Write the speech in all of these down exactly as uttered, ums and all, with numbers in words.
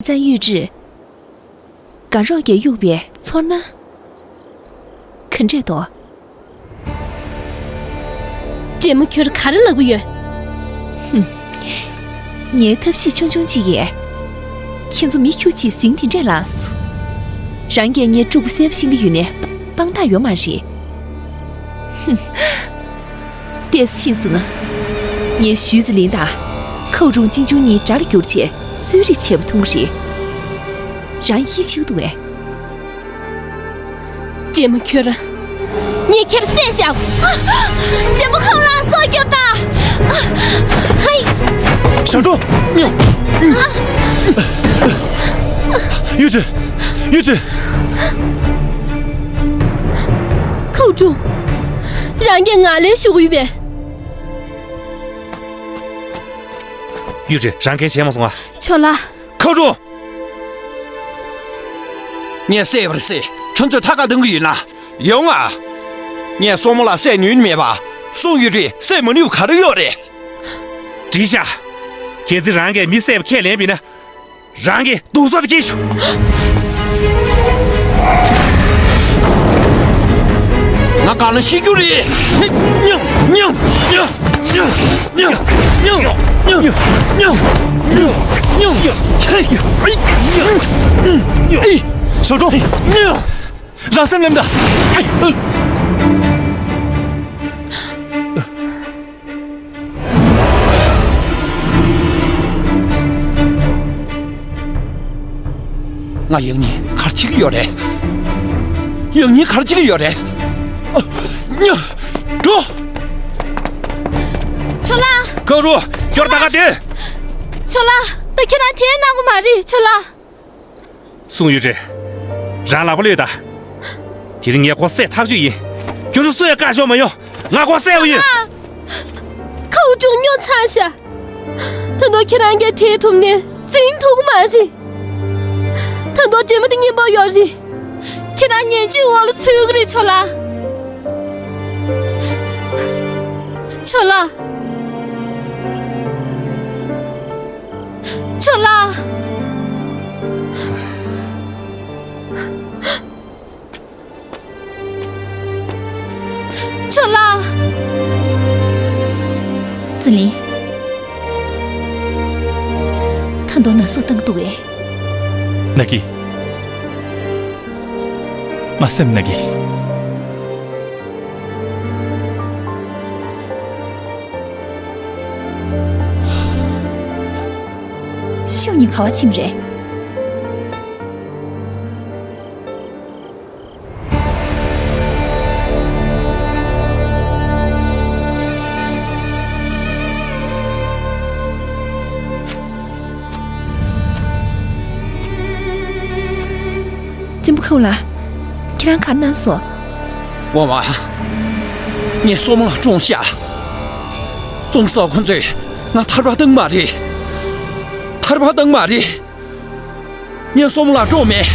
ཙན་ཡུས་ཀྲི། དགའ་རོགས་ཀྱིས་གཡུགས་པའི་ཚོར་སྣང་ག་འདྲས་འདུག་རྗེ་མོ་ཁྱོད་ག་རེ་ལབ་ཀྱི་ཡོད། ཧུམ། ངའི་ཐབས་ཤེས་ཆུང་ཆུང་གཅིག་གིས། ཁྱེད་ཚོ་མི་ཁྱུ་གཅིག་ཟིང་དེ་འདྲས་ལངས་སོང་། རང་གིས་ངའི་སྤྲུལ་སྐུ་གསལ་པོ་ཤེས་ཀྱི་ཡོད་ནའི་དཔང་རྟགས་ཡོད་མ་རེད། ཧུམ། ཏོག་ཙམ་ཕྱིན་སོང་ན། ངས་ཞུས་ཙི་ལིན་དང་། ཁའུ་ཀྲུང་གཅེན་གཅུང་གཉིས་དགྲ་ལ་བསྒྱུར་བྱས་གསོད་རེས་བྱེད་པ་མཐོང་གི་རེད། རང་ཡིད་ཆེས་འདུག་གས། རྗེ་མོ་ཁྱོད། ངས་ཁྱེད་བསད་བཞག་ཨ། རྗེ་མོ་ཁོང་ལ་སྲོག་སྐྱོབ་དང་། ཨ། ཧེ། ཞང་ཀྲུང་། ཡུས་ཀྲི། ཡུས་ཀྲི། ཁའུ་ཀྲུང་། རང་གིས་ང་ལན་ཞུ་གི་ཡོད་པས། ཡུས་ཀྲི། རང་གིས་བྱས་མ་སོང་ང་། ཁྱོད་ལ། ཁའུ་ཀྲུང་། ངས་བསད་པར་བསད། ཁྱོད་ཚོས་ཐད་ཀར་འདང་གི་ཡོད་ན། ཡོང་ང་། ངས་སྲུ་མོ་ལ་བསད་ནུས་མེད་པ། སུང་ཡུས་ཀྲིས་བསད་མ་ནུས་ག་རེ་ཡོད་རེད། འགྲིག་ཤག་གལ་སྲིད་རང་གིས་མི་བསད་པ་ཁས་ལེན་པ་ཡིན་ན། རང་གིས་སྡུག་ཚོགས་དེ་སྐྱེལ་ཤོག་ང་གང་ལ་ཤི་རྒྱུ་རེད། ཉང་ཉང་། ཞའོ་ཀྲུང་། རང་སེམས་ལེན་དང་། ང་ཡང་སྙིང་ག་རེ་བྱེད་ཀྱི་ཡོད་རེད། ཡང་སྙིང་ག་རེ་བྱེད་ཀྱི་ཡོད་རེད། ཨ། ཉ། འགྲོ། ཁྱོད་ལ། ཁའུ་ཀྲུང་། ཞོར་ད་ག་དེ། ཁྱོད་ལ། ད་ཁྱེད་རང་དེ་གནང་གི་མ་རེད། ཁྱོད་ལ། སུང་ཡུས་ཀྲི། རང་ལག་པ་གློད་དང་། དེ་རིང་ངས་ཁོ་བསད་ཐག་ཆོད་ཡིན། ཁྱོད་ཚོ་སུ་ཡང་བཀག་ཆོག་མ་ཡོང་། ང་ཁོ་བསད་པ་ཡིན། ཁའུ་ཀྲུང་སྨྱོ་ཚར་ཤག་ད་དུང་ཁྱེད་རང་གིས་དེ་ཐུབ་ནས་འཛིང་ཐུབ་ཀྱི་མ་རེད། ད་དུང་རྗེ་མོ་དེ་གཉེན་པོ་ཡོད་རེད། ཁྱེད་རང་ངན་ཇུས་འོག་ལ་ཚུད་ཀྱི་རེད། ཁྱོད་ལ། ཁྱོད་ལ། ཁྱོད་ལ། ཁྱོད་ལ། ཙི་ལིན། ད་དུང་ན་ཟུག་བཏང་འདུག་གས། ན་གི། ང་སེམས་ན་གི། ཤུགས་ནི་ག་བ་ཕྱིན་རེད། གཅེན་པོ་ཁའུ་ལགས། ཁྱེད་རང་ག་རེ་གནང་སོང་། འོ་མ། ངས་སྲུ་མོ་ལ་བཀྲོངས་ཤག་སུང་ཧྲི་ཏའོ་ཁོང་ཚོས་ང་ཐར་པ་བཏང་མ་རེད། ཐར་པ་བཏང་མ་རེད། ངས་སྲུ་མོ་ལ་བཀྲོངས་མེད།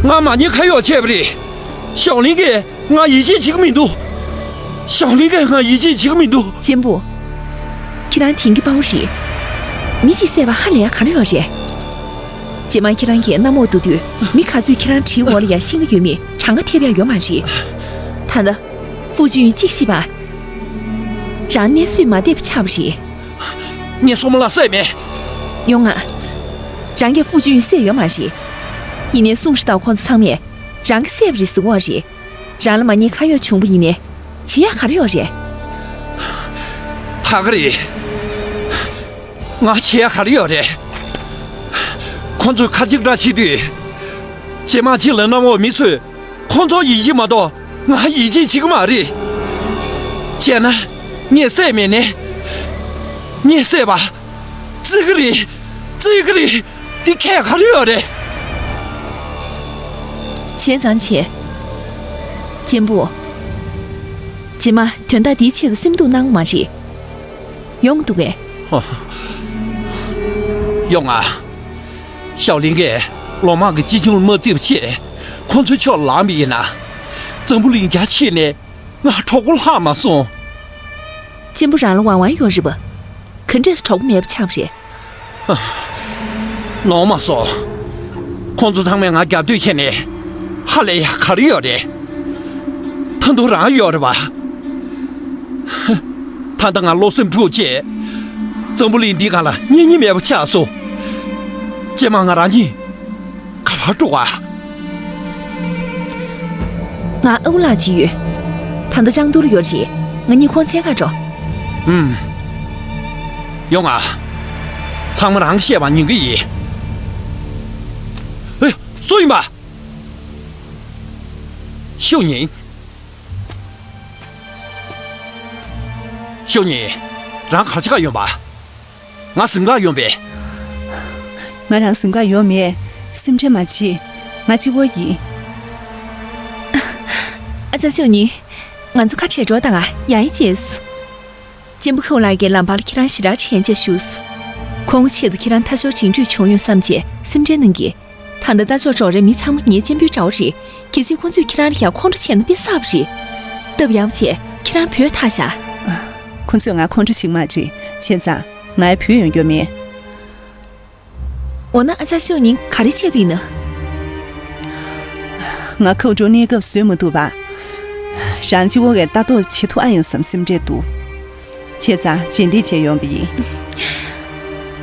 ང་མ་ཉེས་ཁ་གཡོགས་བྱས་པ་རེད། ཞའོ་ལིན་གྱིས་ང་ཡིད་ཆེས་བྱེད་ཀྱི་མི་འདུག་ཞའོ་ལིན་གྱིས་ང་ཡིད་ཆེས་བྱེད་ཀྱི་མི་འདུག་གཅེན་པོ། ཁྱེད་རང་དེང་གི་དཔའ་བོ་རེད། མི་གཅིག་བསད་པ་ཧ་ལས་ཡག་ག་རེ་ཡོད་རེད། རྗེས་མ་ཁྱེད་རང་གིས་གནམ་འོག་ཏུ་སྡོད་མི་ག་ཚོད་ཁྱེད་རང་གྲིའི་འོག་ལ་ཡར་ཤི་གི་ཡོད་མེད་གྲངས་ཀ་ཐེབས་ཡག་ཡོད་མ་རེད། ད་ལྟ་ཧྥུ་ཅུན་གཅིག་ཤི་བ། རང་གནས་བཟོད་མ་བདེ་བ་ཆགས་པ་རེད། ངས་སྲུ་མོ་ལ་བསད་མེད། ཡོང་ང་། རང་གིས་ཧྥུ་ཅུན་བསད་ཡོད་མ་རེད། ཡིན་ནའི་སུང་ཧྲི་ཏའོ་ཁོང་ཚོ་ཚང་མས་རང་གིས་བསད་པ་རེད་ཟེར་གྱི་ཡོད་རེད། རང་ལ་མ་ཉེས་ཁ་གཡོགས་བྱུང་བ་ཡིན་ནའི་བྱེད་ཡག་ག་རེ་ཡོད་རེད། ད་ག་རེད། ང་བྱེད་ཡག་ག་རེ་ཡོད་རེད། ཁོང་ཚོས་ཁ་གཅིག་གྲགས་བྱེད་དུས། རྗེས་མ་གཅིག་ལ་གནམ་འོག་མི་ཚོས་ཁོང་ཚོར་ཡིད་ཆེས་མ་གཏོགས་ང་ཡིད་ཆེས་བྱེད་ཀྱི་མ་རེད། བྱས་ན་ངས་བསད་མེད་ནས། ངས་བསད་པ། བརྩི་གི་རེད། བརྩི་གི་རེད། འདི་ཁྱད་ག་རེ་ཡོད་རེད། བྱས་ཙང་བྱས། གཅེན་པོ། རྗེས་མ་དོན་དག་འདིའི་ཆེད་དུ་སེམས་སྡུག་གནང་མ་རེད། ཡོང་འདུག་གས། ཡོང་ང་། ཞའོ་ལིན་གྱིས་ལོ་མང་གི་ཅི་ཆུང་མ་བརྩིས་པ་བྱས། ཁོང་ཚོའི་ཕྱོགས་ལངས་པ་ཡིན་ན། འཛམ་བུ་གླིང་རྒྱ་ཆེ་ནས་ང་གྲོགས་པོ་ལྷག་མ་སོང་། གཅེན་པོ་རང་ལ་ཝང་ཝང་ཡོད་རེད་པ། ག་འདྲས་གྲོགས་པོ་མེད་པ་ཆགས་པ་རེད། ནོར་མ་སོང་། ཁོང་ཚོ་ཚང་མས་ང་རྒྱབ་གཏོད་བྱས་ནས་ཧ་ལས་ཡ་ག་རེ་ཡོད་རེད། ད་དུང་རང་ཡོད་རེད་པ། ད་ལྟ་ང་བློ་སེམས་འཁྲུག་བྱས། འཛམ་བུ་གླིང་འདི་སྒང་ལ་གཉེན་ཉེ་མེད་པ་ཆགས་སོང་། རྗེས་མ་ང་རང་གཉིས་ག་པར་འགྲོ་ག། ང་ཨ་ཁུ་ལགས་ཅིག་ཡོད། ད་ལྟ་ལྕང་ཏུར་ཡོད་རེད། ང་གཉིས་ཁོང་མཚན་ག་འགྲོ། ཨུམ། ཡོང་ང་། ཚང་མ་རང་བཤད་པ་ཉན་གི་ཡིན། ཨེ། སུ་ཡིན་པ། ཤོག་ཉིན། ཤོག་ཉིན། རང་ག་རེ་བྱེད་ག་ཡོང་པ། ང་གཟིམ་ག་ཡོང་པས། ང་རང་གཟིམ་ག་ཡོང་མེད། སེམས་ཁྲལ་མ་བྱེད། ང་གཅིག་པོ་ཡིན། ཨ་ཅག་ཤོག་ཉིན། ང་ཚོ་ཁ་བྲལ་འགྲོ་དང་ང་ཡ་ཡི་བྱས་སོ། གཅེན་པོ་ཁོ་ལགས་ཀྱིས་ལམ་བར་ལ་ཁྱེད་རང་ཞེ་དྲག་དྲན་ཆེ་ཞུས་སོ། ཁོང་གི་ཆེད་དུ་ཁྱེད་རང་ཐ་ཤོར་འགྲིམ་འགྲུལ་བྱུང་ཡོང་བསམ་བྱས་སེམས་ཁྲལ་གནང་གི། ད་ལྟ་རྟ་མཆོག་འབྲོག་རའི་མི་ཚང་མ་ངའི་གཅེན་པོའི་དགྲ་བོ་རེད། གལ་སྲིད་ཁོང་ཚོས་ཁྱེད་རང་ལ་ཡང་ཁོང་ཁྲོ་བྱས་ན་དཔེ་བསགས་པ་རེད། སྟབས་ཡག་པོ་བྱས་ཁྱེད་རང་བུད་ཐལ་བཞག། ཁོང་ཚོས་ང་ཁོང་ཁྲོ་བྱེད་ཀྱི་མ་རེད། བྱས་ཙང་ང་ཡང་བུད་ཡོང་རྒྱུ་མེད། འོ་ན་ཨ་ཅག་ཤོག་ཉིན་ག་རེ་ཆེད་དུ་ཡིན་ན། ང་ཁའུ་ཀྲུང་གནས་སྐབས་བཟོད་མི་ཐུབ་པ། རང་གཅིག་པོ་གིས་ལྟ་རྟོག་བྱེད་ཐུབ་ཨ་ཡོང་བསམ་སེམས་ཁྲལ་འདུག། བྱས་ཙང་རྗེས་འདེད་བྱས་ཡོང་བ་ཡིན།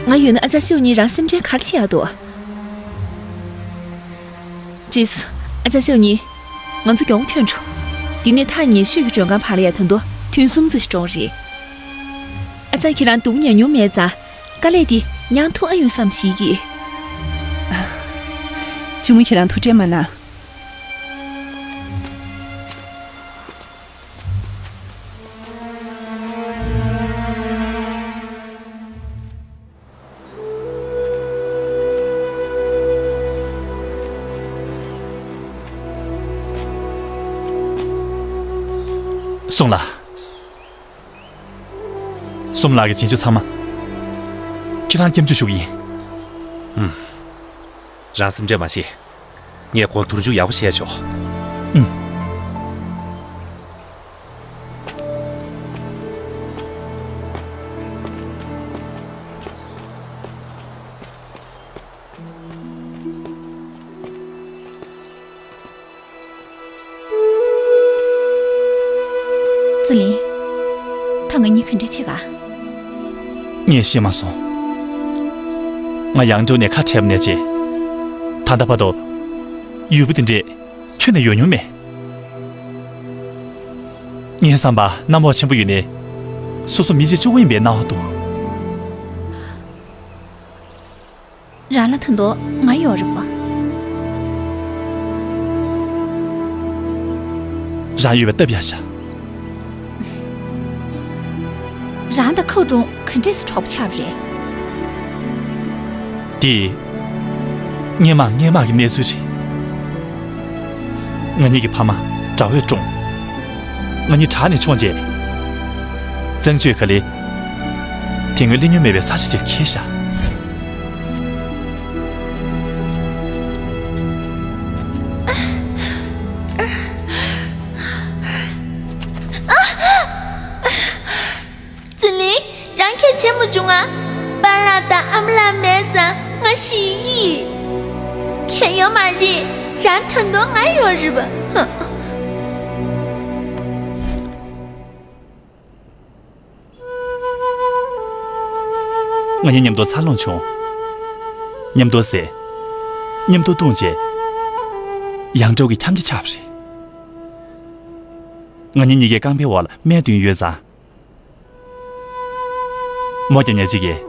ང་ཡོད་ན་ཨ་ཅག་ཤོག་ཉིན་རང་སེམས་ཁྲལ་ག་རེ་བྱེད་ཡག་འདུག། ཅིས། ཨ་ཅག་ཤོག་ཉིན། ང་ཚོ་མགྱོགས་པོ་ཐོན་འགྲོ། འདི་ནས་ཐག་ཉེ་ཤོས་ཀྱི་མགྲོན་ཁང་བར་ལ་ཡ་ད་དུང་ཐུན་གསུམ་ཙམ་ཞིག་འགྲོ་གི་རེད། ཨ་ཅག་ཁྱེད་རང་སྡུག་ཉལ་མྱོང་མེད་ཙང་། དཀའ་ལས་འདི་མྱངས་ཐུབ་ཨ་ཡོང་བསམ་ཞིག་གིས། གཅུང་མོ་ཁྱེད་རང་ཐུགས་ཁྲལ་མ་གནང་། སོང་ལ། སོམ་ལགས་ཀྱི་རྗེས་འཇུག་ཚང་མ་ཁྱེད་རང་སྐྱབས་འཇུག་ཞུ་གི་ཡིན། ཨུམ། རང་སེམས་ཁྲལ་མ་བྱེད། ངས་ཁོང་དུར་འཇུག་ཡག་པོ་བྱས་ཆོག། ཨུམ། ཙི་ལིན། ད་ང་གཉིས་ག་འདྲ་བྱེད་ག། ངས་ཤེས་མ་སོང་། ང་ཡང་ཀྲོའུ་ནས་ཁ་བྲལ་བ་ནས་བྱས། ད་ལྟ་བར་དུ་ཡུལ་པོ་དེ་འདྲས་ཁྱོན་ནས་ཡོད་མྱོང་མེད། ངའི་བསམ་པར་གནམ་འོག་ཆེན་པོ་ཡོད་ནས། སོ་སོ་མི་གཅིག་གཅིག་པོ་ཡིན་པའི་སྣང་བ་འདུག། རང་ལ་ད་དུང་ང་ཡོད་རེད་པ། རང་ཡོད་པའི་སྟབས་ཡག་ཤག། རང་དང་ཁའུ་ཀྲུང་ག་འདྲས་སེ་གྲོགས་པོ་ཆགས་པ་རེད། འདི། སྔོན་མ་སྔོན་མ་གི་གནས་ཚུལ་རེད། ང་གཉིས་ཀྱི་ཕ་མ་དགྲ་བོས་བཀྲོངས། ང་གཉིས་དྲག་ནས་མཆོངས་རྗེས། བཙན་བྱོལ་ག་ལེ། དེ་སྔོན་གླེང་མྱོང་མེད་པའི་ས་ཆ་ཅིག་ལ་འཁེལ་བཞག། ཙི་ལིན། རང་གིས་བྱེད་མ་བྱུང་ང་། པཱ་ལགས་དང་ཨ་མ་ལགས་མེད་ཙང་ང་ཤི་ཡི། ཁྱེད་ཡོད་མ་རེད། རང་ད་དུང་ང་ཡོད་རེད་པ། ཧ། ང་གཉིས་མཉམ་དུ་འཚར་ལོངས་བྱུང་། མཉམ་དུ་བསད། མཉམ་དུ་བརྡུངས་རྗེས། ཡང་ཀྲོའུ་གི་འཁྱམ་རྒྱ་ཆགས་པ་རེད། ང་གཉིས་གཉིས་ཀའི་རྐང་པའི་འོག་ལ་སྨས་བཏོན་ཡོད་ཙང་། མོ་རྒྱ་ཉལ་གཅིག་གིས།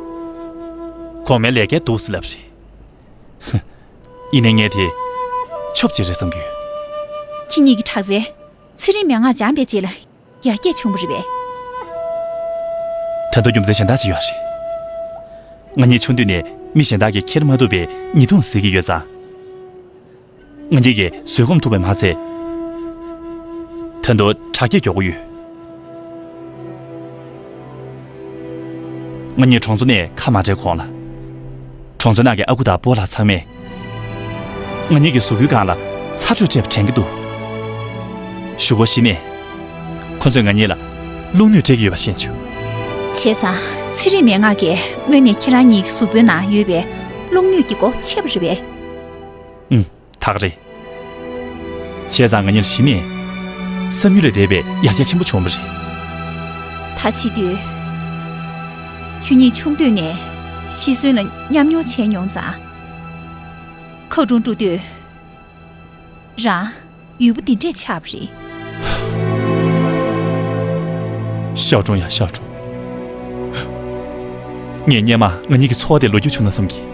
གོང་མའི་ལས་ཀ་འདུག་སེ་ལབ་རེད། ཧུ། ཡིན་ནའི་ངས་དེ་ཆོབ་ཅིག་རེད་བསམ་གྱི་ཡོད། ཁྱེད་གཉིས་ཀྱི་དྲག་རྩལ་ཚེ་རིང་མན་ངག་སྦྱངས་པའི་རྗེས་ལ་ཡར་རྒྱས་བྱུང་བ་རེད་པས། ད་དུང་རྒྱུ་མཚན་གཞན་དག་ཅིག་ཡོད་རེད། ང་གཉིས་ཆུང་དུས་ནས་མི་གཞན་དག་གིས་འཁྱེར་མ་ཐུབ་པའི་ཉེས་རྡུང་གཟིགས་ཀྱི་ཡོད་ཙང་། ང་གཉིས་ཀྱིས་བཟོད་སྒོམ་ཐུབ་པ་མ་ཚད། ད་དུང་དྲག་སྐྱེད་མགྱོགས་པོ་ཡོད། ང་གཉིས་གྲོང་ཚོ་ནས་ཁ་མ་བྲལ་གོང་ལ། གྲོང་ཚོའི་ནང་གི་ཨ་ཁུ་དང་སྤོ་ལགས་ཚང་མས། ང་གཉིས་ཀྱི་གཟུགས་པོའི་སྒང་ལ་ཚ་དྲོད་སྤྲད་པ་དྲན་གྱི་འདུག། གཞུག་གུ་གཞི་ནས། ཁོ་ཚོས་ང་གཉིས་ལ་རླུང་ནད་སྤྲད་ཀྱི་ཡོད་པ་ཤེས་བྱུང་། བྱས་ཙང་ཚེ་རིང་མན་ངག་གིས་སྔོན་ནས་ཁྱེད་རང་གཉིས་ཀྱི་གཟུགས་པོའི་ནང་ཡོད་པའི་ བློ་ནུས་ཀྱི་སྒོ་ཕྱེ་བ་རེད་པས། ཨུམ། ད་ག་རེད། བྱས་ཙང་ང་གཉིས་གཞི་ནས་བསམ་ཡུལ་ལས་འདས་པའི་ཡར་རྒྱས་ཆེན་པོ་བྱུང་བ་རེད། ད་བྱེད་དུས། ཁྱོད་གཉིས་ཆུང་དུས་ནས་ཤི་གསོན་ལ་མཉམ་མྱོང་བྱས་མྱོང་ཙང་། ཁ་གྲོང་འགྲོ་དུས། རང་ཡུལ་པོ་འདི་འདྲས་ཆགས་པ་རེད། ཤར་གྲོང་ཡ་ཤར་གྲོང་། ངས་སྔོན་མ་ང་གཉིས་ཀྱི་འཚོ་བ་དེ་ལོ་རྒྱུས་བྱུང་ན་བསམ་གྱི།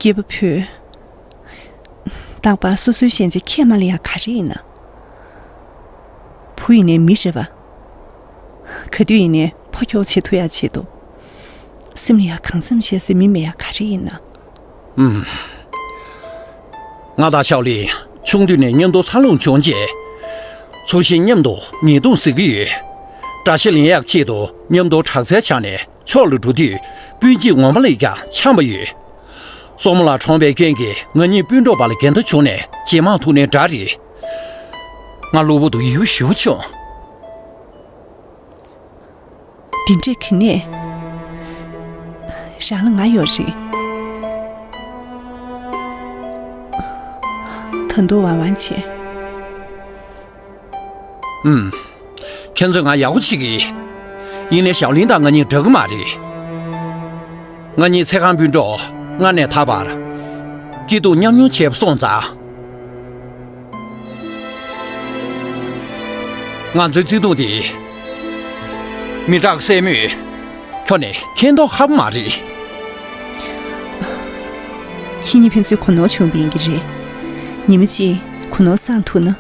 སྐྱེས་པ་བུ། རྟག་པར་སོ་སོའི་ཞན་ཆ་ཁས་མ་ལེན་ཡ་ག་རེ་ཡིན་ན། བུ་ཡིན་ནའི་མི་རེད་པ། ག་དུས་ཡིན་ནའི་ཕོ་ཁྱོག་བྱེད་ཐུབ་ཡ་བྱེད་དོ། སེམས་ལ་ཡ་གང་བསམ་བཤད་སའི་མི་མེད་ཡ་ག་རེ་ཡིན་ན། ཨུམ། ང་དང་ཤའོ་ལིན་ཆུང་དུས་ནས་མཉམ་དུ་འཚར་ལོངས་བྱུང་རྗེས། ཚུལ་བཞིན་མཉམ་དུ་ཉེས་རྡུང་ཟ་གི་ཡོད། དགྲ་ཤ་ལེན་ཡག་ཆེད་དུ་མཉམ་དུ་དྲག་རྩལ་སྦྱངས་ནས་ཕྱོགས་ལ་འགྲོ་དུས་སྤུན་མཆེད་ངོ་མ་ལས་ཀྱང་འཆམ་པ་ཡོད། སྲུ་མོ་ལགས་གྲོངས་པའི་རྐྱེན་གྱིས་ང་གཉིས་སྤུན་གྲོགས་བར་ལ་འགལ་ཟླ་བྱུང་ནས་ཇེ་མང་ཐུག་ནའི་འདྲ་རེད། ང་གློ་བུར་དུ་ཡིད་ཞུ་བྱུང་། འདི་འདྲས་ག་ནས། རང་ལ་ང་ཡོད་རེད། ད་དུང་ཝང་ཝང་བྱས། ཨུམ། ཁྱེད་ཚོས་ང་ཡག་པོ་བྱེད་ཀྱི། ཡིན་ནའི་ཞའོ་ལིན་དང་ང་གཉིས་འདྲ་གི་མ་རེད། ང་གཉིས་ཚེ་གང་སྤུན་གྲོགས་སྔར་ནས་ད་བར་སྐྱིད་སྡུག་མཉམ་མྱོང་བྱས་པ་སོང་ཙང་། ང་ཚོའི་བརྩེ་དུང་དེ་མི་དྲག་སྲས་མོས་ཁྱོན་ནས་མཁྱེན་མདོག་ཁ་པོ་མ་རེད། ཁྱེད་གཉིས་ཕན་ཚུན་གོ་ནོར་བྱུང་བ་ཡིན་གྱི་རེད། ཉི་མ་གཅིག་གོ་ནོར་སངས་ཐུབ་ན།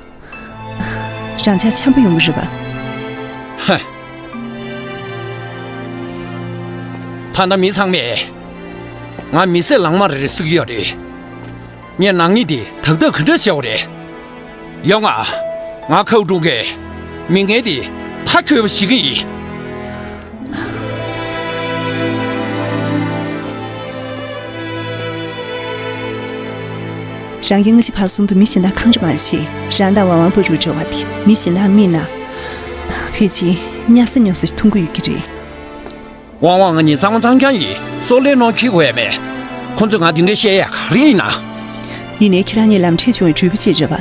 རང་ཅག་འཆམ་པོ་ཡོང་གི་རེད་པ། ཧ། ད་ལྟ་མི་ཚང་མས་ང་མི་བསད་ལག་དམར་རེད་ཟེར་གྱི་ཡོད་རེད། ངས་ནག་ཉེས་འདི་དག་ཐབས་ག་འདྲ་བྱ་དགོས་རེད། ཡོང་ང་། ང་ཁའུ་ཀྲུང་གིས་མི་ངན་འདི་མཐའ་འཁྱོལ་བ་ཞིག་ཡིན། རང་གིས་སྔ་ཕྱི་བར་གསུམ་དུ་མི་གཞན་དག་འཁང་ར་མ་བྱེད། རང་དང་ཝང་ཝང་བར་དུ་འབྲེལ་བ་དེ་མི་གཞན་དག་སྨིན་ན། ཕལ་ཆེར་གཉའ་ས་ཉོབ་ས་ཞིག་མཐོང་གི་ཡོད་ཀྱི་རེད། ཝང་ཝང་ང་གཉིས་གཙང་མ་གཙང་རྐྱང་ཡིན། སྲོག་ལན་ནོར་འཁྱེར་དགོས་ཡ་མེད། ཁོ་ཚོས་ང་འདི་འདྲས་བཤད་ཡ་ག་རེ་ཡིན་ན། ཡིན་ནའི་ཁྱེད་རང་གཉིས་ལམ་འཕྲད་བྱུང་བའི་འགྲུལ་པ་ཅིག་རེད་པ།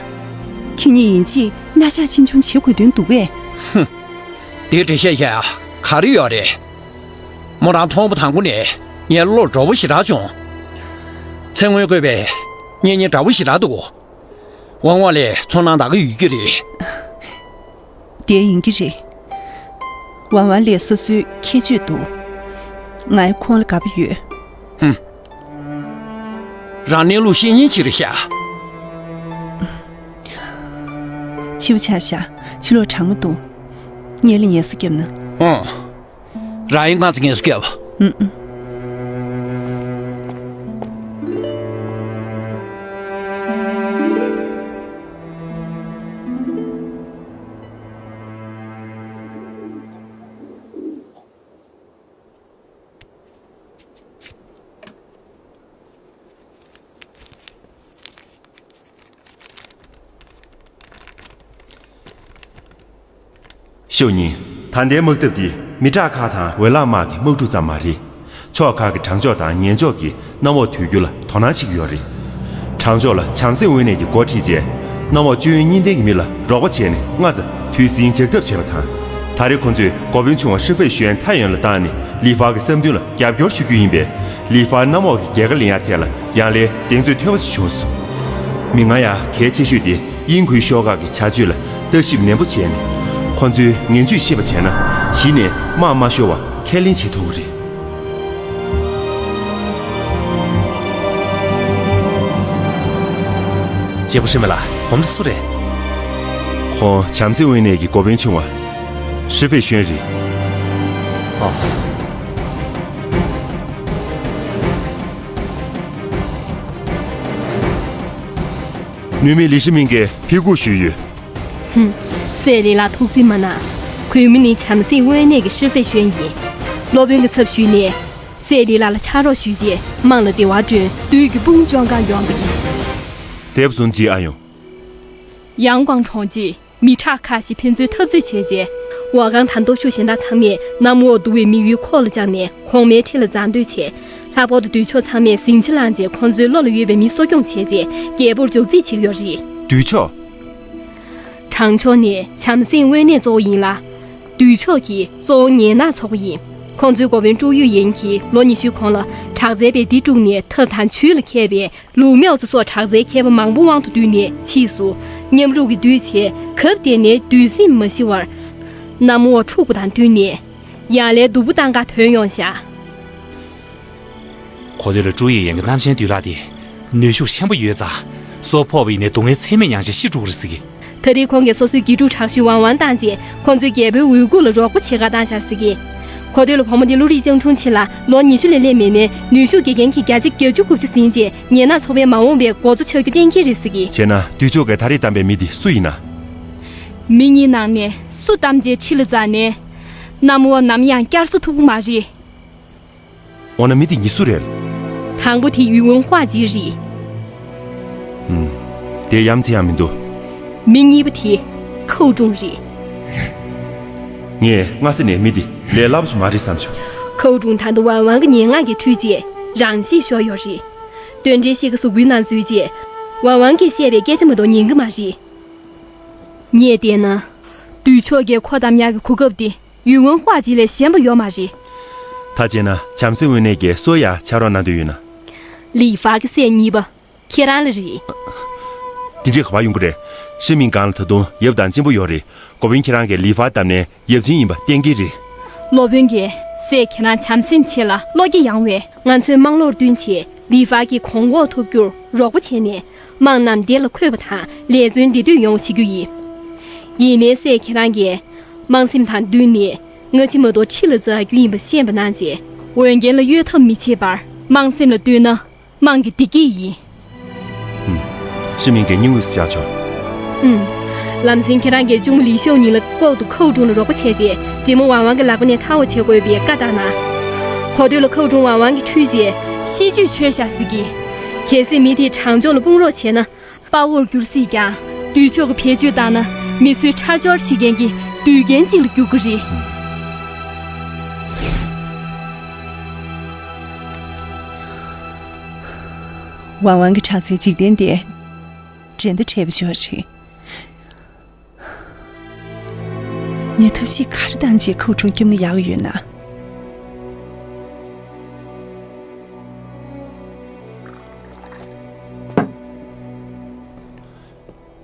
ཁྱེད་གཉིས་ཡིན་གཅིག་མནའ་བཞག་ཕྱིན་ཆུང་བྱེད་དགོས་དོན་འདུག་པས། ཧུམ། དེ་འདྲས་བཤད་ཡ་ག་རེ་ཡོད་རེད། མོ་རང་མཐོང་བ་དང་པོ་ནས་ངའི་བློར་འགྲོ་བོ་ཞེ་དྲག་བྱུང་། ཚེ་སྔོན་བཀོད་པའི་གཉེན་ཉེ་འདྲ་བོ་ཞེ་དྲག་འདུག་ཝང་ཝང་ལས་ཚོར་སྣང་འདའ་གི་ཡོད་ཀྱི་རེད། དེ་ཡིན་གྱི་རེད། ཝང་ཝང་ལས་སོ་སོའི་ཁྱད་ཆོས་འདུག་ང་ཡང་ཁོང་ལ་དགའ་པོ་ཡོད། ཧུམ། རང་གནས་ལུགས་ཤེས་མཁན་ཅིག་རེད་ཤག་འཕྱི་བ་ཆགས་ཤག་ཕྱི་ལོགས་གྲང་མོ་འདུག་སྔས་ལ་ངལ་གསོ་བརྒྱབ་ན། ཨོ། རང་ཡིན་ང་ཚོ་ངལ་གསོ་བརྒྱབ། ཨུ་ཨུ། ཤོག་གཉིས། ད་ལྟའི་དམག་འཐབ་འདི་མི་དྲག་ཁག་དང་འོས་ལངས་དམག་གི་དམག་འཁྲུག་ཙམ་མ་རེད། ཕྱོགས་ཁག་གི་དྲང་ཕྱོགས་དང་ངན་ཕྱོགས་ཀྱི་གནམ་འོག་དུས་འགྱུར་ལ་དོ་སྣང་བྱེད་ཀྱི་ཡོད་རེད། དྲང་ཕྱོགས་ལ་བྱམས་བརྩེའི་དབང་གནས་ཀྱི་འགོ་ཁྲིད་བྱས། གནམ་འོག་སྤྱོད་ཡོན་གཉིས་ལྡན་གྱི་མི་ལ་རོགས་པ་བྱས་ནས་སྔ་ཙམ་དུས་ཟིང་འཇགས་ཐབས་བྱས་པ་དང་། ད་རེས་ཁོ་ཚོས་འགོ་དཔོན་ཆུང་བ་ཧྲི་ཧྥེ་ཞུན་ཐའེ་ཡོན་ལ་བཏང་ནས་ལི་ཧྥ་གི་བསམ་འདུན་ལ་རྒྱབ་སྐྱོར་ཞུ་རྒྱུ་ཡིན་པས། ལི་ཧྥ་གནམ་འོག་གི་རྒྱལ་ཁ་ལེན་ཡག་ཐད་ལ་ཡང་ལས་གདེང་ཚོད་མཐོ་བ་ཞིག་བྱུང་སོང་། མི་ང་ཡ་གལ་ཆེ་ཤོས་དེ་དབྱིན་ཁུའི་ཤོག་ཁག་གི་བྱ་སྤྱོད་ལ་ལྟ་ཞིབ་ནན་པོ་བྱས་ནས། ཁོ་ཚོའི་ངན་ཇུས་ཤེས་པ་བྱས་ན་གཞི་ནས་དམག་མ་ཤོར་བ་ཁས་ལེན་བྱེད་ཐུབ་ཀྱི་རེད། བྱེད་པོ་ཧྲི་མེ་ལ་གོམ་དེ་སུ་རེད། ཁོང་བྱམས་བརྩེ་དབང་གནས་ཀྱི་འགོ་དཔོན་ཆུང་བ་ཧྲི་ཧྥེ་ཞུན་རེད། ནུས་མེད་ལི་ཧྲི་མིང་གིས་ཕི་གུ་ཞུས་ཡོད། ཧུམ། སྲས་ལི་ལ་ཐུགས་རྩིས་མ་གནང་། གུས་མོ་ནི་བྱམས་སེམས་དབེན་གནས་ཀྱི་ཧྲི་ཧྥེ་ཤོན་ཡིན། སློབ་དཔོན་གྱི་ཚབ་ཞུས་ནས། སྲས་ལི་ལ་ལ་ཕྱག་རོགས་ཞུས་རྗེས་དམངས་ལ་བདེ་བ་བསྐྲུན། བདུད་ཀྱི་དཔུང་བཅོམ་གར་ཡོང་བ་ཡིན། ཟེབ་སུན་ཏྲི་ཨ་ཡོང་། ཡང་ཀང་གྲོང་ཁྱེར། མི་དྲག་ཁ་ཤས་ཕན་ཚུན་འཐབ་རྩོད་བྱས་རྗེས། ཝ་ཀང་དང་སྟོབས་ཤུགས་གཞན་དག་ཚང་མས་གནམ་འོག་འདུ་བའི་མི་ཡུལ་ཁོག་ལ་བཅངས་ནས་གོང་མའི་ཁྲི་ལ་འཛེག་འདོད་བྱས། ལྷག་པར་དུ་བདུད་ཕྱོགས་ཚང་མས་ཟིང་ཆ་བསླངས་རྗེས་ཁོང་ཚོའི་བློ་ལ་ཡོད་པའི་མི་གསོ་སྐྱོང་བྱས་རྗེས་རྒྱལ་པོར་འཇོག་རྩིས་བྱེད་ཀྱི་ཡོད་རེད། བདུད་ཕྱོགས། བྲང་ཕྱོགས་ནི་བྱམས་སེམས་དབེན་གནས་གཙོ་བོ་ཡིན་ལ། བདུད་ཕྱོགས་ཀྱི་གཙོ་བོ་ངན་ནག་ཚོགས་པ་ཡིན། ཁོང་ཚོའི་འགོ་དཔོན་ཀྲུའུ་ཡུས་ཡན་གྱིས་ལོ་ཉི་ཤུའི་གོང་ལ་དྲག་རྩལ་པས་སྡེ་དཀྲུགས་ནས་ཐབས་དང་ཆོས་ལ་མཁས་པའི་ལུག་མའོ་ཙེ་སོགས་དྲག་རྩལ་མཁས་པ་མང་པོ་དབང་དུ་བསྡུས་ནས་ཕྱིས་སུ་མཉམ་རུབ་ཀྱིས་བསྡུས་བྱས་གབ་བསྡད་ནའི་བདུད་སེམས་མ་ཞི་བར། གནམ་འོག་འཁྲུག་པ་དང་བསྟུན་ནས་ཡར་ལས་སྡུག་པོ་བཏང་ག་ཐོན་ཡོང་ཤག་གོ་ཐོས་ལ་ཀྲུའུ་ཡི་ཡན་གྱི་གནམ་ཆེན་བདུད་ལྷ་དེ་ནུས་ཤུགས་ཆེན་པོ་ཡོད་ཙང་། སོ་ཕོག་པ་ཡིན་ནའི་སྡུག་བསྔལ་ཚད་མེད་མྱངས་བྱས་ཤི་འགྲོ་གི་རེད་ཟེར་གི། ད་རེས་ཁོང་གིས་སོ་སོའི་དགེ་ཕྲུག་དྲག་ཤོས་ཝང་ཝང་བཏང་རྗེས་ཁོང་ཚོའི་རྒྱལ་པོའི་འོས་སྐུལ་ལ་རོགས་པ་བྱེད་ག་བཏང་བཞག་ཟེར་གི། གོ་ཐོས་ལ་བུ་མོ་དེ་བློ་རིག་སྤྱང་གྲུང་ཆེ་ལ་ལོ་ཉི་ཤུ་ལས་སླེབས་མེད་ནའི་ནུས་ཤུགས་དགེ་རྒན་གྱིས་བརྒྱ་ཆ་བརྒྱད་ཅུ་དགུ་བཅུ་ཟིན་རྗེས་ངན་ནག་ཚོགས་པའི་མ་འོངས་པའི་འགོ་གཙོ་ཆགས་རྒྱུ་གཏན་འཁེལ་རེད་ཟེར་གི། བྱས་ན་བདུད་ཕྱོགས་ཀྱིས་ད་རེས་བདམས་པའི་མི་དེ་སུ་ཡིན་ན། མི་གཉིས་ནང་ནས་སུ་བདམས་རྗེས་ཁྲི་ལ་འཛེགས་ནའི། གནམ་འོག་ནམ་ཡང་བསྐྱར་གསོ་ཐུབ་ཀྱི་མ་རེད། འོ་ན་མི་དེ་གཉིས་སུ་རེད། དང་པོ་དེ་ཡུས་ཝུན་ཧྭ་ཅི་རེད། ཧུམ། དེ་ཡ་མཚན་ཡང་མི་འདུག་མི་གཉིས་པ་དེ་ཁོའུ་ཀྲུང་རེད། ངས་སྔ་ས་ནས་མི་དེ་ལས་སླ་པོ་ཞིག་མ་རེད་བསམ་བྱུང་། ཁོའུ་ཀྲུང་ད་ལྟ་ཝང་ཝང་གི་སྙན་ངག་གི་འཕྲུལ་ཆས་རང་ཤེད་ཤོར་ཡོད་རེད། དོན་འགྲེལ་ཤེལ་གྱི་གཟུགས་པོའི་ནང་འཛུལ་རྗེས་ཝང་ཝང་གིས་བཤད་པའི་སྐད་ཆ་མ་གཏོགས་ཉན་གྱི་མ་རེད། ངས་བལྟས་ན། བདུད་ཕྱོགས་ཀྱིས་ཁོ་བདམས་ཡག་གི་གོ་སྐབས་དེ་ཡུས་ཝུན་ཧྭ་ཅི་ལས་གཞན་པ་ཡོད་མ་རེད། ད་བྱས་ན་བྱམས་སེམས་དབེན་གནས་ཀྱིས་སུ་ཡ་ཕྱག་རོགས་གནང་འདོད་ཡོད་ན། ལི་ཧྥ་གི་སྲས་གཉིས་པ། ཁྱེད་རང་ལ་རེད། དེ་འདྲས་ག་པར་ཡོང་གི་རེད། ཧྲི་མིང་སྒང་ལ་ད་དུང་ཡབ་དང་གཅེན་པོ་ཡོད་རེད། འགོ་དཔོན་ཁྱེད་རང་གིས་ལི་ཧྥ་བདམས་ནས་ཡབ་ཆེན་ཡིན་པ་གཏན་འཁེལ་རེད། སློབ་དཔོན་གྱིས་སྲས་ཁྱེད་རང་བྱམས་སེམས་ཆེ་ལ་བློ་རྒྱ་ཡངས་པས། ང་ཚོས་དམངས་བློར་བསྟུན་བྱས་ལི་ཧྥ་གི་གོང་འོག་ཐུབ་རྒྱུར་རོགས་པ་བྱས་ནས་དམངས་རྣམས་བདེ་ལ་འཁོད་པ་དང་ལས་བརྩོན་བདེ་སྡུག་ཡོང་བ་བྱེད་རྒྱུ་ཡིན། ཡིན་ནའི་སྲས་ཁྱེད་རང་གིས་དམངས་སེམས་དང་བསྟུན་ནས་སྔ་ཕྱི་མ་གཏོགས་ཁྲི་ལ་འཛེག་རྒྱུ་ཡིན་པ་ཤེས་པ་གནང་རྗེས། འོས་འགན་ལ་གཡོལ་ཐབས་མི་བྱེད་པར་དམངས་སེམས་ལ་བསྟུན་ན། དམངས་ཀྱི་བདེ་སྐྱིད་ཡིན། ཧུམ། ཧྲི་མིང་གིས་སྙིང་དབུས་སུ་བཞག་ཆོག་ཨུམ། ལམ་སེང་ཁྱེད་རང་གིས་གཅུང་མོ་ལི་ཤོ་ཉིན་ལ་ལྐོག་ཏུ་ཁོའུ་ཀྲུང་ལ་རོགས་པ་བྱས་རྗེས་འདྲེ་མོ་ཝང་ཝང་གི་ལག་པ་ནས་ཐར་བ་བྱེད་དགོས་པའི་བཀའ་བཏང་ན། གོ་ཐོས་ལ་ཁོའུ་ཀྲུང་ཝང་ཝང་གི་འཕྲུལ་ཆས་གཤིས་རྒྱུད་ཆོད་བཞག་ཟེར་གི། གལ་སྲིད་མི་དེས་དྲང་ཕྱོགས་ལ་དཔུང་རོགས་བྱས་ན། དཔའ་བོར་འགྱུར་སྲིད་ཀྱང་། བདུད་ཕྱོགས་ཀྱིས་བེད་སྤྱོད་བཏང་ན་མི་གསོད་ཁྲག་སྦྱོར་བྱེད་མཁན་གྱི་བདུད་རྒན་ཅིག་ལ་འགྱུར་གྱི་རེད། ཝང་ཝང་གི་དྲག་རྩལ་འཇིག་རྟེན་འདིར་འགྲན་ཟླ་བྲལ་བ་ཅིག་རེད། ངས་ཐབས་ཤེས་ག་རེ་བཏང་བྱས་ཁོའུ་ཀྲུང་བསྐྱབས་ན་ཡག་གི་ཡོད་ན།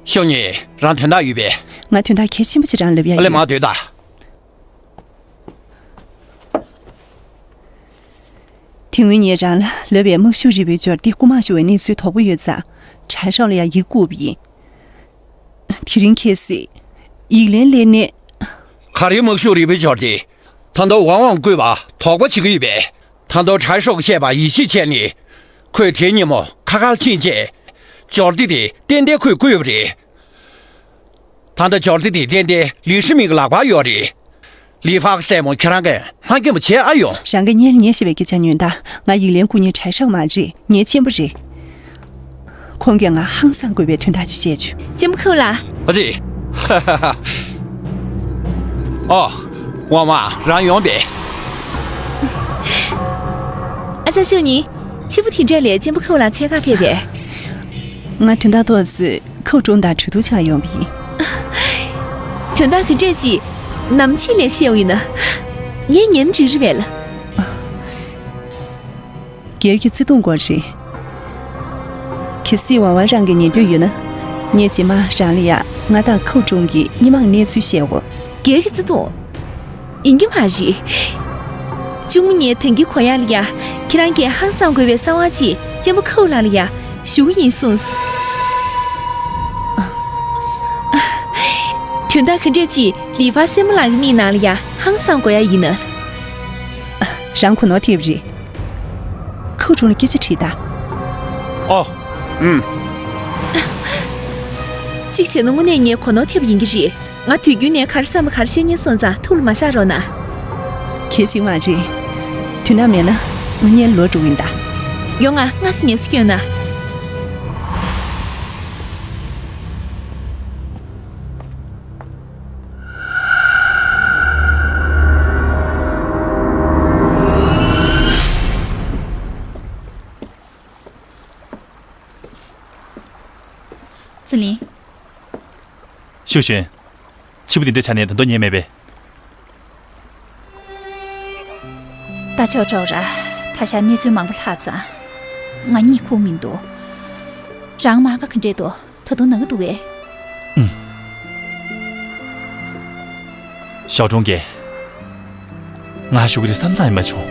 ཤོ་ཉི། རང་དོན་དག་ཡོད་པས། ང་དོན་དག་གལ་ཆེན་པོ་ཅིག་རང་ལབ་ཡ་ཨ་ལས་ཡོད། མ་སྡོད་ད། དེ་སྔོན་ངས་རང་ལ་ལབ་པའི་དམག་ཤུགས་རིལ་བུའི་འབྱོར་འདི་རྐུ་མ་ཤོར་བའི་གནས་ཚུལ་དོགས་པ་ཡོད་ཙང་གྲྭ་ཤོག་ལ་ཡང་ཡིག་བསྐུར་བ་ཡིན། དེ་རིང་ཁྱེད་སྲིད་ཡིག་ལན་སླེབས་ནས། ག་རེའི་དམག་ཤུགས་རིལ་བུའི་འབྱོར་འདི། ད་དུང་ཝང་ཝང་བརྐུས་པ་དོགས་པ་བྱེད་ཀྱི་ཡོད་པས། ད་དུང་གྲྭ་ཤོག་གིས་བཤད་པ་ཡིད་ཆེས་བྱས་ནས། ཁོས་དེའི་ཉིན་མོ་ཁ་ཁར་ཕྱིན་རྗེས། འབྱོར་འདི་དེ་ཏན་ཏན་ཁོས་བརྐུས་པ་རེད། ད་ལྟ་འབྱོར་འདི་དེ་ཏན་ཏན་ལི་ཧྲི་མིང་གི་ལག་པར་ཡོད་རེད། ལི་ཧྥ་གི་སྲས་མོ་ཁྱེད་རང་གིས་ཧང་སྐྱེན་པོ་བྱེད་ཨ་ཡོང་། རང་གིས་ཉན་ཉན་ཞེས་པའི་སྐད་ཆ་ཉོན་དང་། ང་ཡིག་ལན་བསྐུར་མཁན་གྲྭ་ཤོག་མ་རེད། ངའི་གཅེན་པོ་རེད། ཁོང་གིས་ང་ཧང་སང་དགོས་པའི་དོན་དག་ཅིག་བཤད་བྱུང་། གཅེན་པོ་ཁོ་ལ། ཨ་ཙི། ཨོ། ཝང་ཝང་རང་ཡོང་པས། ཨ་ཅག་ཤོ་ཉི། ཕྱི་པོ་དེ་འདྲས་ལས་གཅེན་པོ་ཁོ་ལ་འཚོལ་ག་ཕེབས་པས། ང་དོན་དག་ཏོག་ཙི་ཁོའུ་ཀྲུང་དང་གྲོས་བསྡུར་བྱ་ཡོང་བ་ཡིན། དོན་དག་ག་འདྲས་ཅིག་ནམ་ཕྱེད་ལས་བཤད་ཡོང་ཡིན་ན། ངས་ཉན་འགྲིག་རེད་པས་ལ། སྒེར་གྱི་བརྩེ་དུང་སྐོར་རེད། གལ་སྲིད་ཝང་ཝང་རང་གིས་ཉན་འདོད་ཡོད་ན། ངས་རྗེས་མ་རང་ལ་ཡ་ང་དང་ཁོའུ་ཀྲུང་གི་སྔོན་མའི་གནས་ཚུལ་བཤད་འོ། སྒེར་གྱི་བརྩེ་དུང་། ཡིན་གྱི་མ་རེད། གཅུང་མོ་ངའི་དེང་གི་གོ་ཡག་ལ་ཡ། ཁྱེད་རང་གིས་ཧང་སང་དགོས་པའི་གསང་བ་ཅིག་གཅེན་པོ་ཁོའུ་ལགས་ལ་ཡ་ཞུ་གི་ཡིན་གསུངས། དོན་དག་ག་འདྲས་ཅིག་ལི་ཧྥ་སྲས་མོ་ལགས་ཀྱི་མིག་ནང་ལ་ཡ་ཧང་སང་དགོས་ཡ་ཡིན་ན། རང་གོ་ནོར་ཐེབས་རེད། ཁོའུ་ཀྲུང་ལ་སྐད་ཆ་དྲིས་དང་། ཨོ། ཨུམ། གཅིག་བྱས་ན་དངོས་གནས་ངས་གོ་ནོར་ཐེབས་ཡིན་གྱི་རེད། ང་དུས་རྒྱུན་ནས་ག་རེ་བསམ་པ་ག་རེ་བཤད་མཁན་སོང་ཙང་ཐུགས་ལ་མ་བཞག་རོགས་གནང་། གལ་ཆེ་བ་རེད། དོན་དག་མེད་ན་ང་གཉིས་ལོག་འགྲོ་གི་ཡིན་ད། ཡོང་ང་། སྔ་ས་ངལ་གསོ་སྐྱོན་ན། ཙི་ལིན། ཤུ་ཞོན། ཕྱི་པོ་འདི་འདྲ་ཆགས་ནས་ད་དུང་ཉལ་མེད་པས། ད་ཆོག་ཆོག་ར། ད་ཆ་གནས་ཚུལ་མང་པོ་ལྷག་ཙང་། ང་གཉིད་ཁུག་མི་འདུག་རང་མ་དགའ་ག་འདྲས་འདུག་ད་དུང་ན་གི་འདུག་གས། ཨུམ། ཞའོ་ཀྲུང་གིས་ང་ཞུ་གི་རེད་བསམ་ཚར་ཡང་མ་བྱུང་།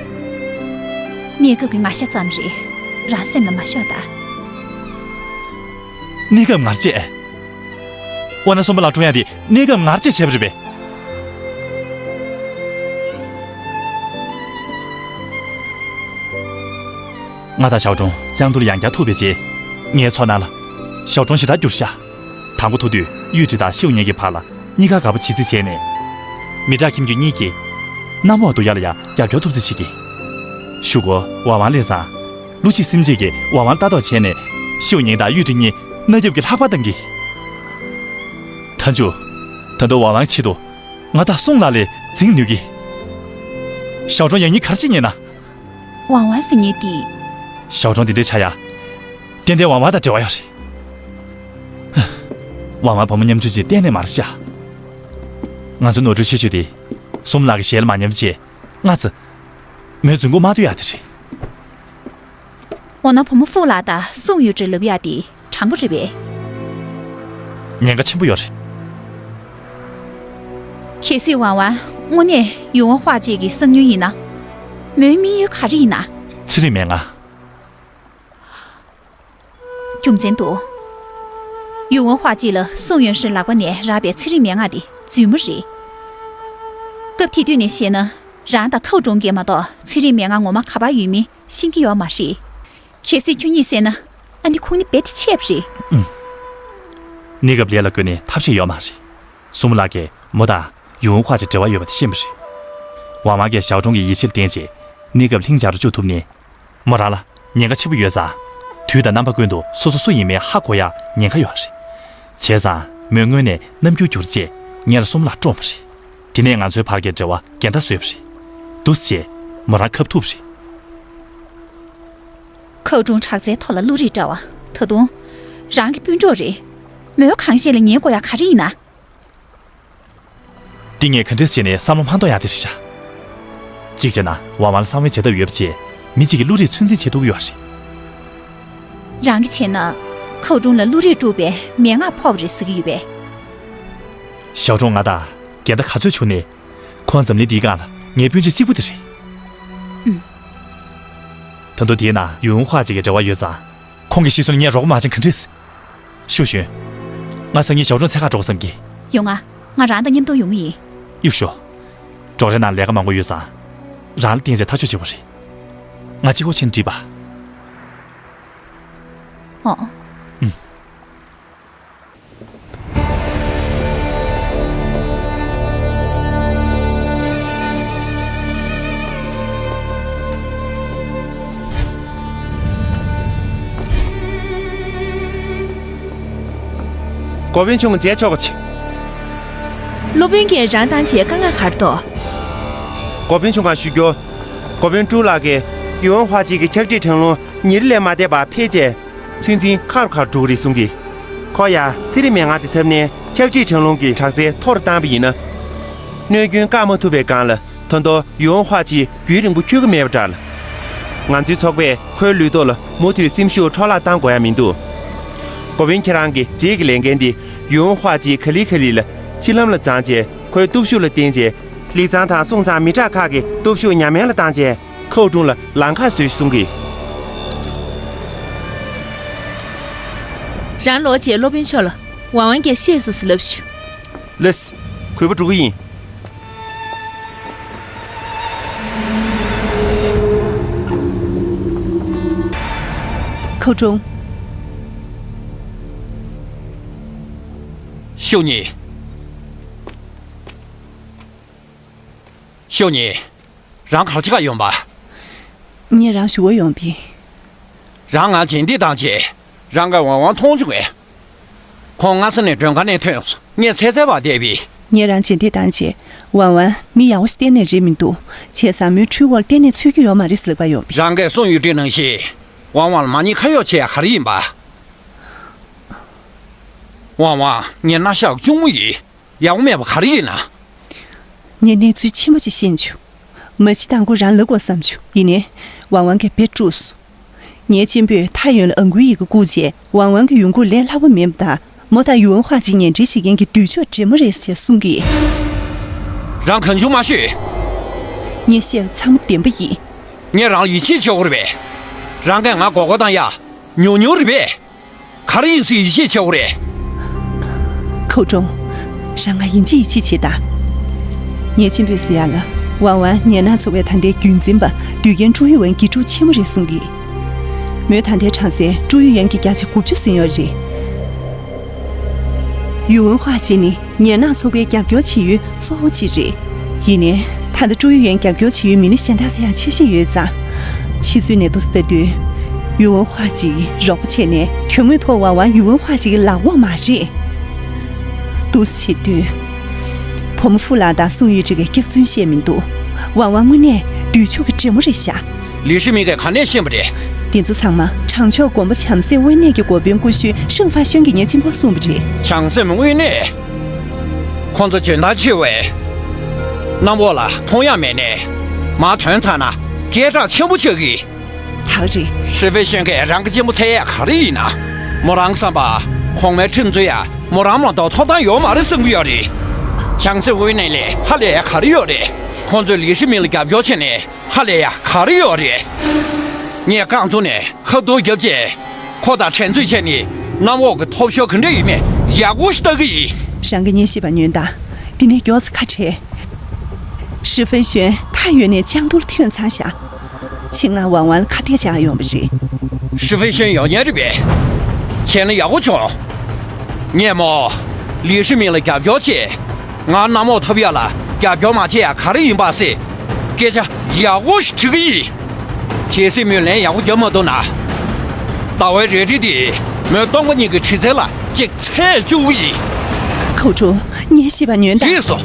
གནས་སྐབས་ཀྱི་ང་རྒྱལ་ཙམ་རེད། རང་སེམས་ལ་མ་ཤོར་ད། གནས་སྐབས་ང་རྒྱལ། འོ་ན་སུམ་པ་ལགས་ཀྲུང་ཡང་དེ་གནས་སྐབས་ང་རྒྱལ་བྱས་པ་རེད་པས། ང་དང་ཞའོ་ཀྲུང་ཅང་ཏུར་ཡང་བསྐྱར་ཐུག་པའི་རྗེས། ངའི་ཚོར་སྣང་ལ། ཞའོ་ཀྲུང་ཞེ་དྲག་འགྱུར་ཤག་དང་པོ་ཐུག་དུས་ཡུས་ཀྲི་དང་ཤིའུ་ཉེ་གི་བར་ལ་གཉིས་ཀ་དགའ་པོ་བྱེད་རྩིས་བྱས་ནས། མི་དྲག་ཁྱིམ་རྒྱུད་གཉིས་ཀྱིས། གནམ་འོག་ཏུ་ཡར་ལ་ཡར་རྒྱབ་སྐྱོར་ཐུབ་རྩིས་བྱེད་ཀྱི། ཞུ་སྒོ་ཝང་ཝང་སླེབས་ཙང་། བློ་གཅིག་སེམས་གཅིག་གིས་ཝང་ཝང་ལ་ལྟ་རྟོག་བྱས་ནས། ཤིའུ་ཉེ་དང་ཡུས་ཀྲི་གཉིས་མནའ་རྒྱབ་ཀྱི་ལྷག་པར་བཏང་གི། ཐན་ཅུ། ད་དུང་ཝང་ཝང་ཆེད་དུ། ང་དང་སུང་ལགས་ལ་འཛིང་ནུས་ཀྱི། ཞའོ་ཀྲུང་ཡང་སྙིང་ག་རེ་བྱེད་ཉེ་ན། ཝང་ཝང་ཟེར་མཁན་དེ། ཞའོ་ཀྲུང་འདི་འདྲའི་ཆགས་ཡ། ཏན་ཏན་ཝང་ཝང་དང་འབྲེལ་བ་ཡོད་རེད། ཝང་ཝང་བུ་མོ་ཉམ་ཆུང་ཅིག་གཏན་ནས་མ་རེད་ཤག་ང་ཚོ་ནོར་འཁྲུལ་ཆེ་ཤོས་དེ། སུང་ལགས་ཀྱི་ཞལ་ལ་མ་ཉན་པ་བྱས། ང་ཚོ། མོའི་རྫུན་མགོ་མ་ཐོན་ཡ་དེ་རེད། འོ་ན་བུ་མོ་ཧྥུ་ལགས་དང་སུང་ཡུས་ཀྲི་ལབ་ཡ་དེ་དྲང་པོ་རེད་པས། ཉེན་ཁ་ཆེན་པོ་ཡོད་རེད། གལ་སྲིད་ཝང་ཝང་དངོས་གནས་ཡུས་ཝུན་ཧྭ་ཅི་གི་གསང་ཉུལ་ཡིན་ན། མོའི་དམིགས་ཡུལ་ག་རེ་ཡིན་ན། ཚེ་རིང་མན་ངག་རྒྱུ་མཚན་འདུག་ཡུས་ཝུན་ཧྭ་ཅི་ལ་སུང་ཡོན་ཧྲི་ལག་པ་ནས་རག་པའི་ཚེ་རིང་མན་ངག་དེ་རྫུན་མ་རེད། སྐབས་དེ་དུས་ནས་བཤད་ན། རང་དང་ཁའོ་ཀྲུང་གིས་མ་གཏོགས་ཚེ་རིང་མན་ངག་ངོ་མ་ག་པར་ཡོད་མིན་ཤེས་ཀྱི་ཡོད་མ་རེད། གལ་སྲིད་ཁྱོད་གཉིས་བསད་ན། ཨ་ནི་ཁོང་གཉིས་རྦད་དེ་ཆད་པ་རེད། ཨུམ། གནས་སྐབས་ལས་ལ་བཀོད་ནས་ཐབས་ཤེས་ཡོད་མ་རེད། སུ་མོ་ལགས་ཀྱིས་མོ་དང་ཡུས་ཝུན་ཧྭ་ཅི་འབྲེལ་བ་ཡོད་པ་དེ་ཤེས་པ་རེད། ཝང་ཝང་གིས་ཞའོ་ཀྲུང་གི་ཡིད་ཆེས་ལ་བརྟེན་བྱས་གནས་སྐབས་ལྷིང་འཇགས་སུ་བཅུག་ཐུབ་ནས། མོ་རང་ལ་ཉེན་ཁ་ཆེན་པོ་ཡོད་ཙང་། དུས་དང་རྣམ་པ་ཀུན་ཏུ་སོ་སོ་སུ་ཡིན་མིན་ཧ་གོ་ཡ་ཉེན་ཁ་ཡོད་རེད། བྱས་ཙང་མོས་སྔོན་ནས་རྣམ་འགྱུར་བསྒྱུར་རྗེས་ངེད་ལ་སུ་མོ་ལགས་བཀྲོངས་པ་རེད། དེ་ནས་ང་ཚོའི་བར་གྱི་འབྲེལ་བ་འགལ་ཟླ་བཟོས་པ་རེད། འདུག་སེ་བྱས་མོ་རང་ཁ་ཐུག་པ་རེད། ཁའོ་ཀྲུང་དྲག་རྩལ་ཐོག་ལ་བློ་རིག་བཀྲ་བ། ད་དུང་། རང་གི་སྤུན་གྲོགས་རེད། མོའི་གང་བཤད་ལ་ཉན་དགོས་ཡ་ག་རེ་ཡིན་ན། འདི་ངས་ག་འདྲས་བྱས་ནས་བསམ་བློ་མ་གཏོང་ཡ་དེ་རེད་ཤག་གཅིག་བྱས་ན་ཝང་ཝང་ལ་གསང་བའི་བྱེད་ཐབས་ཡོད་པ་བྱས། མི་གཅིག་གི་བློ་རིག་ཚོད་འཛིན་བྱེད་ཐུབ་ཀྱི་ཡོད་རེད། རང་གིས་བྱས་ན། ཁའོ་ཀྲུང་ལ་བློ་རིག་དཀྲུགས་པའི་མན་ངག་ཕོག་པ་རེད་ཟེར་གྱི་ཡོད་པས། ཞའོ་ཀྲུང་ང་དང་འགལ་ཟླ་ག་ཚོད་བྱུང་ནས། ཁོང་འཛམ་གླིང་འདིའི་སྒང་ལ་ངའི་སྤུན་མཆེད་གཅིག་པུ་དེ་རེད། ཨུམ། ད་དུང་དེའི་ནང་ཡུས་ཝུན་ཧྭ་ཅི་གི་འབྲེལ་བ་ཡོད་ཙང་། ཁོང་གིས་ཤི་སོང་ན་ངས་རོགས་པ་མ་བྱེད་ན་ག་འདྲས། ཤུ་ཞོན། ང་སང་ཉིན་ཞའོ་ཀྲུང་འཚོལ་གར་འགྲོ་དགོས་བསམ་གི། ཡོང་ང་། ང་རང་དང་མཉམ་དུ་ཡོང་གི་ཡིན། གཡུག་ཞོག་གྲོགས་རེ་ནང་ལས་ཀ་མང་པོ་ཡོད་ཙང་། རང་ལ་བརྟེན་བྱས་ཐག་གཅོད་བྱེད་དགོས་རེད། ང་གཅིག་པོ་ཕྱིན་འགྲིག་པ། ཨོ། ཨུམ། འགོ་དཔོན་ཆུང་མཇལ་ཆོག་གི། སློབ་དཔོན་གྱིས་རང་བཏང་བྱས་དཀའ་ངལ་ག་རེ་འདུག་འགོ་དཔོན་ཆུང་ག་ཞུ་རྒྱུ། འགོ་དཔོན་ཀྲུའུ་ལགས་ཀྱིས་ཡུས་ཝུན་ཧྭ་ཅི་གི་ཕྱག་བྲིས་ཁྲིམས་ལུང་ཉིན་རེ་ལས་མ་འདས་པར་འཕེལ་རྒྱས། ཚོད་འཛིན་ཁ་རུ་ཁ་རུ་འགྲོ་གི་རེད་གསུང་གི། ཁོ་ཡ་ཚེ་རིང་མན་ངག་དེ་ཐོབ་ནས་ཕྱག་བྲིས་ཁྲིམས་ལུང་གི་དྲག་རྩལ་མཐོ་རུ་བཏང་བ་ཡིན་ན། གནོད་སྐྱོན་བཀག་མ་ཐུབ་པའི་སྒང་ལ་ད་དུང་ཡུས་ཝུན་ཧྭ་ཅི་རྒྱུན་རིང་པོ་འཁྱོལ་གི་མེད་པ་འདྲ་ལ། ང་ཚོའི་ཚོགས་པས་ཁོའི་ལུས་ཐོག་ལ་མུ་མཐུད་སེམས་ཤུགས་འཕྲོ་བརླག་བཏང་དགོས་ཡ་མི་འདུག་འགོ་དཔོན་ཁྱེད་རང་གི་རྗེས་ཀྱི་ལས་འགན་དེ་ཡུས་ཝུན་ཧྭ་ཅི་ག་ལེ་ག་ལེ་ལ་ཕྱི་ལམ་ལ་བརྫངས་རྗེས་ཁོའི་སྟོབས་ཤུགས་ལ་བརྟེན་རྗེས་ལི་ཚང་དང་སུང་ཚང་མི་དྲག་ཁག་གི་སྟོབས་ཤུགས་ཉམས་དམས་ལ་བཏང་རྗེས། ཁའོ་ཀྲུང་ལ་ལམ་ཁ་བཟོས་གསུང་གི། རང་ལོག་རྗེས་སློབ་དཔོན་མཆོག་ལ་ཝང་ཝང་གིས་ཤེས་སོང་ཟེར་ལབ་ཞུ། ལགས། གུས་པ་འགྲོ་གི་ཡིན། ཁོ་ཀྲུང། ཤུ་ཉི། ཤུ་ཉི། རང་ག་རེ་བྱེད་ག་ཡོང་པ། ངས་རང་ཞུ་བ་ཡོང་པས། རང་ང་རྗེས་འདེད་བཏང་རྗེས། རང་གི་ཝང་ཝང་མཐོང་བྱུང་བས། ཁོང་སྔ་ས་ནས་མགྲོན་ཁང་ནས་ཐོན་སོང་། ངས་འཚོལ་འཚོལ་བར་བསྡད་པས། ངས་རང་རྗེས་འདེད་བཏང་རྗེས། ཝང་ཝང་མི་ཡག་པོ་ཞིག་གཏན་ནས་རེད་མི་འདུག་བྱས་ཙང་མོའི་འཁྲུལ་བ་ལ་གཏན་ནས་འཚོལ་རྒྱུ་ཡོད་མ་རེད་ཟེར་ལབ་པ་ཡོང་པས། རང་གིས་གསུངས་ཡོད་དེ་ནང་བཞིན། ཝང་ཝང་ལ་མ་ཉེས་ཁ་གཡོགས་བྱེད་ཡ་ག་རེ་ཡིན་པ། ཝང་ཝང་ངས་མནའ་བཞག་གཅུང་མོ་ཡིན། ཡག་པོ་མེད་པ་ག་རེ་ཡིན་ན། ངས་གནས་ཚུལ་ཆེན་པོ་ཅིག་ཤེས་བྱུང་། མ་གཞི་དང་པོ་རང་ལབ་དགོས་བསམ་བྱུང་། ཡིན་ནའི། ཝང་ཝང་གིས་བེད་དཀྲུགས་སོང་། ངའི་གཅེན་པོས་ཐའེ་ཡོན་ལ་ཨང་ཀུའི་ཡི་གེ་བསྐུར་རྗེས་ཝང་ཝང་གི་ཡོང་ཁུངས་ལས་སླ་པོ་མིན་པ་དང་། མོ་དང་ཡུའུ་ཝུན་ཧྭ་ཅིག་ངན་འབྲེལ་བྱེད་མཁན་གྱི་སྡུག་ཕྱོགས་འདྲེ་མོ་རེད་ཅེས་གསུང་གི། རང་གང་བྱུང་མ་ཤོད། ངས་བཤད་པ་ཚང་མ་བདེན་པ་ཡིན། ངས་རང་ལ་ཡིད་ཆེས་བྱེད་དགོས་རེད་པས། རང་གིས་ང་མགོ་སྐོར་བཏང་ཡ། ཉུང་ཉུང་རེད་པས། ག་རེ་ཡིན་ཟེར་ཡིད་ཆེས་བྱེད་དགོས་རེད། ཁོ་ཀྲུང་། རང་ང་ཡིན་གཅིག་ཡིད་ཆེས་བྱེད་དང་། ངའི་གཅེན་པོས་ཟེར་ཡ་ལ། ཝང་ཝང་ངན་ནག་ཚོགས་པའི་ད་ལྟའི་རྒྱུན་འཛིན་པ་དུས་རྒན་ཀྲུའུ་ཡུས་ཝན་དགེ་ཕྲུག་ཆེན་མོ་རེད་གསུང་གི། མོས་ད་ལྟའི་གྲངས་ཚད་ཀྲུའུ་ཡུས་ཝན་གྱི་བརྒྱ་ཆ་དགུ་བཅུ་ཟིན་ཡོད་རེད། ཡུའུ་ཝུན་ཧྭ་ཅིག་ནི་ངན་ནག་ཚོགས་པའི་རྒྱབ་སྐྱོར་བྱེད་ཡུལ་གཙོ་བོ་གཅིག་རེད། ཡིན་ནའི། ད་ལྟ་ཀྲུའུ་ཡུས་ཝན་རྒྱབ་སྐྱོར་བྱེད་ཡུལ་མི་སྣ་གཞན་དག་ཚོ་ཡང་ཆེ་ཤོས་ཡོད་ཙང་། ཕྱི་ཚུལ་ནས་འདུག་སེ་ལྟ་དུས། ཡུའུ་ཝུན་ཧྭ་ཅིག་རོགས་པ་བྱས་ནས་དོན་དངོས་ཐོག་ཝང་ཝང་ཡུའུ་ཝུན་ཧྭ་ཅིག་གི་ལག་འོག་མ་རེད། འདུག་སེ་བྱེད་དུས། བུ་མོ་ཧྥུ་ལ་དང་སུང་ཡུས་ཀྲི་གིས་སྐྱག་རྫུན་བཤད་མི་འདུག་ཝང་ཝང་དངོས་གནས་སྡུག་ཕྱོགས་ཀྱི་འདྲེ་མོ་རེད་ཤག་ལི་ཧྲི་མིང་གིས་ག་ནས་ཤེས་པ་རེད། འདི་ཚོ་ཚང་མ་བྲང་ཕྱོགས་དགོན་པ་བྱམས་སེམས་དབེན་གནས་ཀྱི་དགོན་དཔོན་སྐུ་ཞབས་ཧྲེང་ཧྥ་ཤོན་གྱིས་ངའི་གཅེན་པོར་གསུངས་པ་རེད། བྱམས་སེམས་དབེན་གནས། ཁོང་ཚོ་འཇོན་ཐང་ཆེ་བས། གནམ་འོག་ལ་མཐོང་ཡ་མེད་ནས། མར་ཐོན་ཚར་ན་སྐད་གྲགས་ཆེན་པོ་ཆགས་ཀྱི། ད་རེད། ཧྲི་ཧྥེ་ཤོན་གྱིས་རང་གི་གཅེན་པོ་འཚོལ་ཡ་ག་རེ་ཡིན་ན། མོ་རང་བསམ་པ། གོང་མའི་ཁྲིམས་རྩོད་ཡ་མོ་རང་མ་གཏོགས་ཐོབ་ཐང་ཡོད་མ་རེད་བསམ་གྱི་ཡོད་རེད། བྱམས་སེམས་དབེན་གནས་ལས་ཧ་ལས་ཡ་ག་རེ་ཡོད་རེད། ཁོང་ཚོས་ལི་ཧྲི་མིང་ལ་རྒྱབ་སྐྱོར་བྱས་ནས་ཧ་ལས་ཡ་ག་རེ་ཡོད་རེད། ངས་རྐང་བཙུགས་ནས་ཁ་རྡུང་བརྒྱབ་རྗེས། ཁོ་དང་འགྲན་རྩོད་བྱས་ནས་གནམ་འོག་གི་ཐོབ་ཤོར་ག་འདྲ་ཡོད་མེད་ཡག་པོ་ཞིག་ལྟ་གི་ཡིན། རང་གིས་ངས་བཤད་པ་ཉོན་དང་། འདི་ནས་མགྱོགས་ཙམ་ཁ་བྲལ། ཧྲི་ཧྥེ་ཤོན་ཐའེ་ཡོན་ནས་ལྕགས་རྡོར་ཐོན་ཚར་ཤག་ཆེད་མངགས་ཝང་ཝང་ལ་ཁ་གཏད་བྱ་ཡོང་བ་རེད། ཧྲི་ཧྥེ་ཤོན་ཡོད་མཁན་རེད་པས། བྱས་ན་ཡག་པོ་བྱུང་། ངས་མོ། ལི་ཧྲི་མིང་ལ་རྒྱབ་སྐྱོར་བྱས། ང་གནམ་འོག་ཐོབ་ཡ་ལ་རྒྱབ་སྐྱོར་མ་བྱས་ཡ་ག་རེ་ཡིན་པ་སྲིད། སྐད་ཆ་ཡག་པོ་ཞིག་དྲི་གི་ཡིན། གལ་སྲིད་མོས་ལན་ཡག་པོ་རྒྱབ་མ་ཐུབ་ན། ཟླ་བའི་རལ་གྲི་དེ་མོའི་སྟོང་པ་ཉིད་ཀྱི་གྲི་རྩལ་ལ་གཅིག་ཚད་བཅུག་གི་ཡིན། ཁོ་ཀྲུང་། ངས་བཤད་པ་ཉོན་དང་། རྗེས་སུ།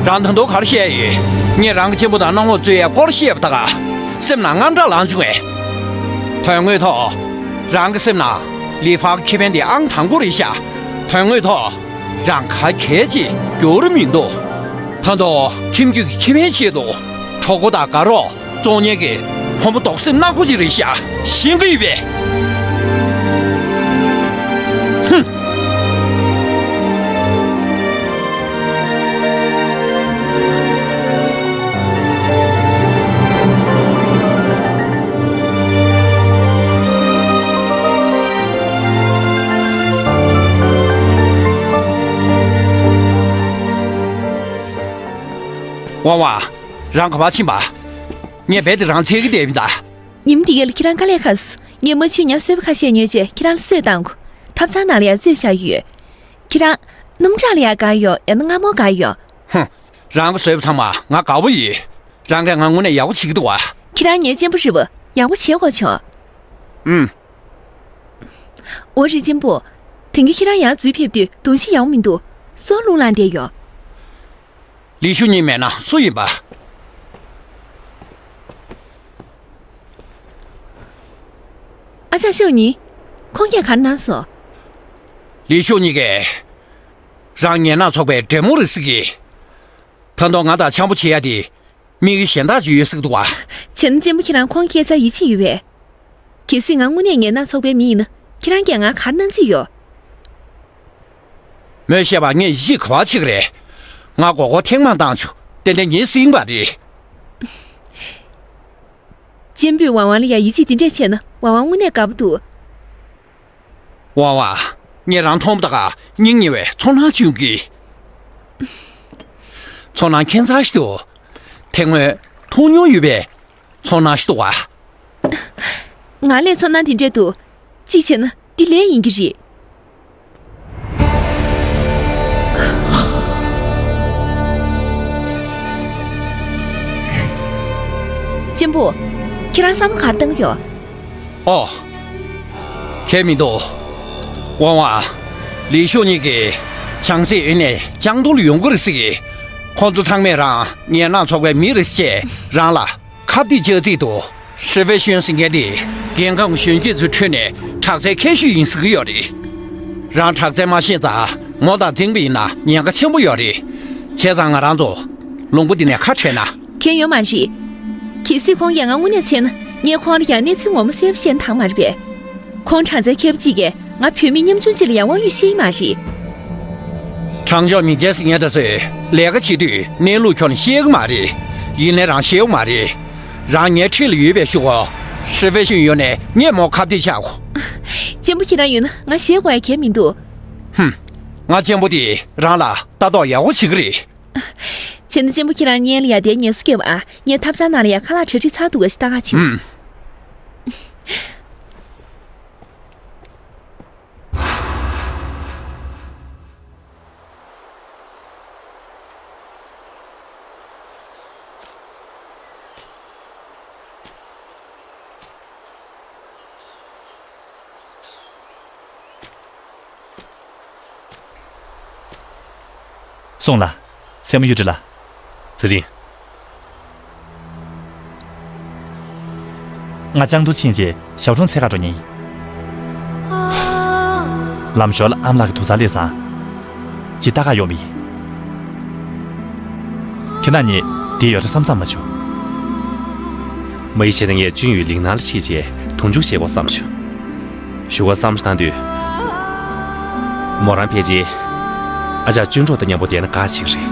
རང་ད་དུང་ག་རེ་བཤད་ཡོད། ངས་རང་གི་གཅེན་པོ་དང་གནམ་འོག་རྩོད་ཡའི་སྐོར་བཤད་པ་ད་ག་སེམས་ནང་དངངས་སྐྲག་ལངས་བྱུང་བས། དོན་དངོས་ཐོག་རང་གི་སེམས་ནང་ལི་ཧྥ་ཁེ་ཕན་དེ་ཨང་དང་པོ་རེད་ཤག་དོན་དངོས་ཐོག་རང་ག་གལ་ཅིག་འགྱུར་མི་འདུག་ད་དུང་ཁྱིམ་རྒྱུད་ཀྱི་ཁེ་ཕན་ཆེད་དུ་གྲོགས་པོ་དང་དགའ་རོགས། བཙོང་མཁན་གྱི་ཕོ་མོ་རྡོག་སེམས་ནག་པོ་ཅིག་རེད་ཤག་ཤེས་ཀྱི་ཡོད་པས། ཧུམ། ཝང་ཝང་། རང་ག་པར་ཕྱིན་པ། ངས་རྦད་དེ་རང་འཚོལ་གྱི་བསྡད་པ་ཡིན་ད། ཉིན་འདི་ག་ལ་ཁྱེད་རང་དཀའ་ལས་ཁག་སོང་། ངས་མ་ཆུང་ཉ་གསོལ་བ་ཁ་ཤས་ཉོས་རྗེས་ཁྱེད་རང་ལ་གསོས་བཏང་གོ། ཐབ་ཚང་ནང་ལ་ཡང་བཙོས་བཞག་ཡོད། ཁྱེད་རང་། སྣུམ་ཁྲག་ལ་ཡང་དགའ་ཡོད། ཡང་ན་མངར་མོ་དགའ་ཡོད། ཧུམ། རང་གི་བཟོས་པ་ཚང་མ་ང་དགའ་པོ་ཡིན། རང་གིས་ང་དངོས་གནས་ཡག་པོ་བྱེད་ཀྱི་འདུག་ཨ། ཁྱེད་རང་ངའི་གཅེན་པོ་རེད་པ། ཡག་པོ་བྱེད་དགོས་བྱུང་། ཨུམ། འོ་རེད་གཅེན་པོ། དེང་གི་ཁྱེད་རང་ཡར་འཛུལ་ཕེབས་དུས་གདོང་ཤེད་ཡག་པོ་མི་འདུག་སོ་རླུང་ལངས་བསྡད་ཡོད། ལི་ཤུ་གཉིས་མེད་ན་སུ་ཡིན་པ། ཨ་ཅག་ཤུ་གཉིས། ཁོང་གིས་ག་རེ་གནང་སོང་། ལི་ཤུ་གཉིས་ཀས། རང་ངན་ནག་ཚོགས་པའི་འདྲེ་མོ་རེད་ཟེར་གི། ད་དུང་ང་དང་འཆམ་པོ་བྱེད་ཡ་དེ། མི་གི་གཞན་དག་ཅིག་ཡོད་ཟེར་གི་འདུག་བ། བྱས་ན་གཅེན་པོ་ཁྱེད་རང་ཁོང་སྐད་ཆར་ཡིད་ཆེས་ཡོད་པས། གལ་སྲིད་ང་དངོས་གནས་ངན་ནག་ཚོགས་པའི་མི་ཡིན་ན་ཁྱེད་རང་གིས་ང་ག་རེ་གནང་རྩིས་ཡོད། མོས་བཤད་པ་ངས་ཡིད་ཆེས་ག་པར་བྱེད་ཀྱི་རེད། ང་མགོ་སྐོར་ཐེངས་མང་བཏང་བྱུང་། ཏན་ཏན་ངའི་སྲིད་པ་རེད། གཅེན་པོས་ཝང་ཝང་ལ་ཡང་ཡིད་ཆེས་འདི་འདྲས་བྱས་ན་ཝང་ཝང་དངོས་གནས་དགའ་པོ་འདུག་ཝང་ཝང་། ངས་རང་མཐོང་པ་ད་ག་སྙིང་ཉེ་བའི་ཚོར་སྣང་བྱུང་གི། ཚོར་སྣང་ཁྱད་མཚར་ཞིག་འདུག་དེ་སྔོན་མཐོང་མྱོང་ཡོད་པའི་ཚོར་སྣང་ཞིག་འདུག་བ། ང་ལས་ཚོར་སྣང་དེ་འདྲས་འདུག་གཅིག་བྱས་ན་འདི་ལས་ཡིན་གྱི་རེད། གཅེན་པོ། ཁྱེད་རང་བསམ་བློ་ག་རེ་བཏང་གི་ཡོད། ཨོ། ཁྱད་མི་འདུག་དབང་བ། ལི་ཤོ་གཉིས་ཀྱིས་བྱང་རྩེ་ཡུལ་ནས་ཅང་ཏུང་ལ་ཡོང་གི་རེད་ཟེར་གི། ཁོང་ཚོ་ཚང་མས་རང་ངན་ནག་ཚོགས་པའི་མི་རེད་ཟེར་རང་ལ་ཁ་གཏད་བཅག་རྩིས་འདུག་ཧྲི་ཝེ་ཤུན་ཟེར་མཁན་དེ་རྒྱལ་ཁམས་གཞོན་སྐྱེས་ཚོའི་ཁྲོད་ནས་དྲག་རྩལ་མཁས་ཤོས་ཡིན་ཟེར་གི་ཡོད་རེད། རང་དྲག་རྩལ་མ་ཤེས་ཙང་མོ་དང་འཛིང་པ་ཡིན་ན་ཉེན་ཁ་ཆེན་པོ་ཡོད་རེད། བྱས་ཙང་ང་རང་ཚོ་ལུང་པ་འདི་ནས་ཁ་བྲལ་ན། ཁྱད་ཡོད་མ་རེད། གལ་སྲིད་ཁོང་ཡང་ང་དངོས་གནས་འཚོལ་ན་ངས་ཁོང་ལ་ཡང་གནས་ཚུལ་ངོ་མ་གསལ་པོ་བཤད་ན་ཐང་མ་རེད་པས། ཁོང་དྲག་རྩལ་མཁས་པ་གཅིག་གིས་ང་བོད་མི་ཉམ་ཆུང་གཅིག་ལ་ཡང་དབང་ཡོད་བཤད་ཀྱི་མ་རེད། དྲང་ཕྱོགས་མི་འཇལ་ཟེར་མཁན་དེ་ཚོས་ལས་ཀ་བྱེད་དུས་གནས་ལུགས་ཁྱོན་ནས་ཤེས་ཀྱི་མ་རེད། ཡིན་ནའི་རང་ཤེས་ཀྱི་མ་རེད། རང་ངའི་འཁྲིས་ལ་ཡོད་པའི་གཞུག་གུ་ཧྲི་ཝེ་ཤུན་ཡོང་ནས་ངས་མོ་ཁ་གཏད་བཅག་གོ། གཅེན་པོ་ཁྱེད་རང་ཡོད་ན་ང་ཞེད་དགོས་ཡ་གང་ཡང་མི་འདུག་ཧུམ། ང་གཅེན་པོ་དེས་རང་ལ་ལྟ་རྟོག་ཡག་པོ་བྱེད་ཀྱི་རེད། བྱས་ན་གཅེན་པོ་ཁྱེད་རང་ངའི་ལ་ཡ་དེ་ངལ་གསོ་རྒྱབ་ཨ། ངས་ཐབ་ཚང་ནང་ལ་ཡ་ཁ་ལག་གྲ་སྒྲིག་ཚར་འདུག་ག་ཞིག་ལྟ་ག་ཕྱིན། ཨུམ། སོང་ལ། སྲས་མོ་གཡུ་སྒྲོན་ལགས། ཚེ་རིང་། ང་ཅང་ཏུང་ཕྱིན་རྗེས་ཞའོ་ཁྲུང་འཚོལ་ག་འགྲོ་མཁན་ཡིན། ལམ་ཞོར་ལ་ཨ་མ་ལགས་ཀྱི་དུར་ས་སླེབས་ཙང་། ཅིག་ལྟ་ག་ཡོང་བ་ཡིན། ཁྱེད་རང་གཉིས་བསྡད་ཡོད་རེད་བསམ་བསམ་མ་བྱུང་། མ་གཞི་བྱས་ན་ངས་ཅུན་ཡུས་ལིང་ནན་ལ་ཁྲིད་བྱས་དུར་མཆོང་བྱེད་དགོས་བསམ་བྱུང་། གཞུག་གུ་བསམ་བློ་བཏང་དུས། མོ་རང་ཕལ་ཆེར་ཨ་ཅག་ཅུན་ཀྲོའུ་དང་མཉམ་པོ་བསྡད་ན་དགའ་བྱེད་ཀྱི་རེད།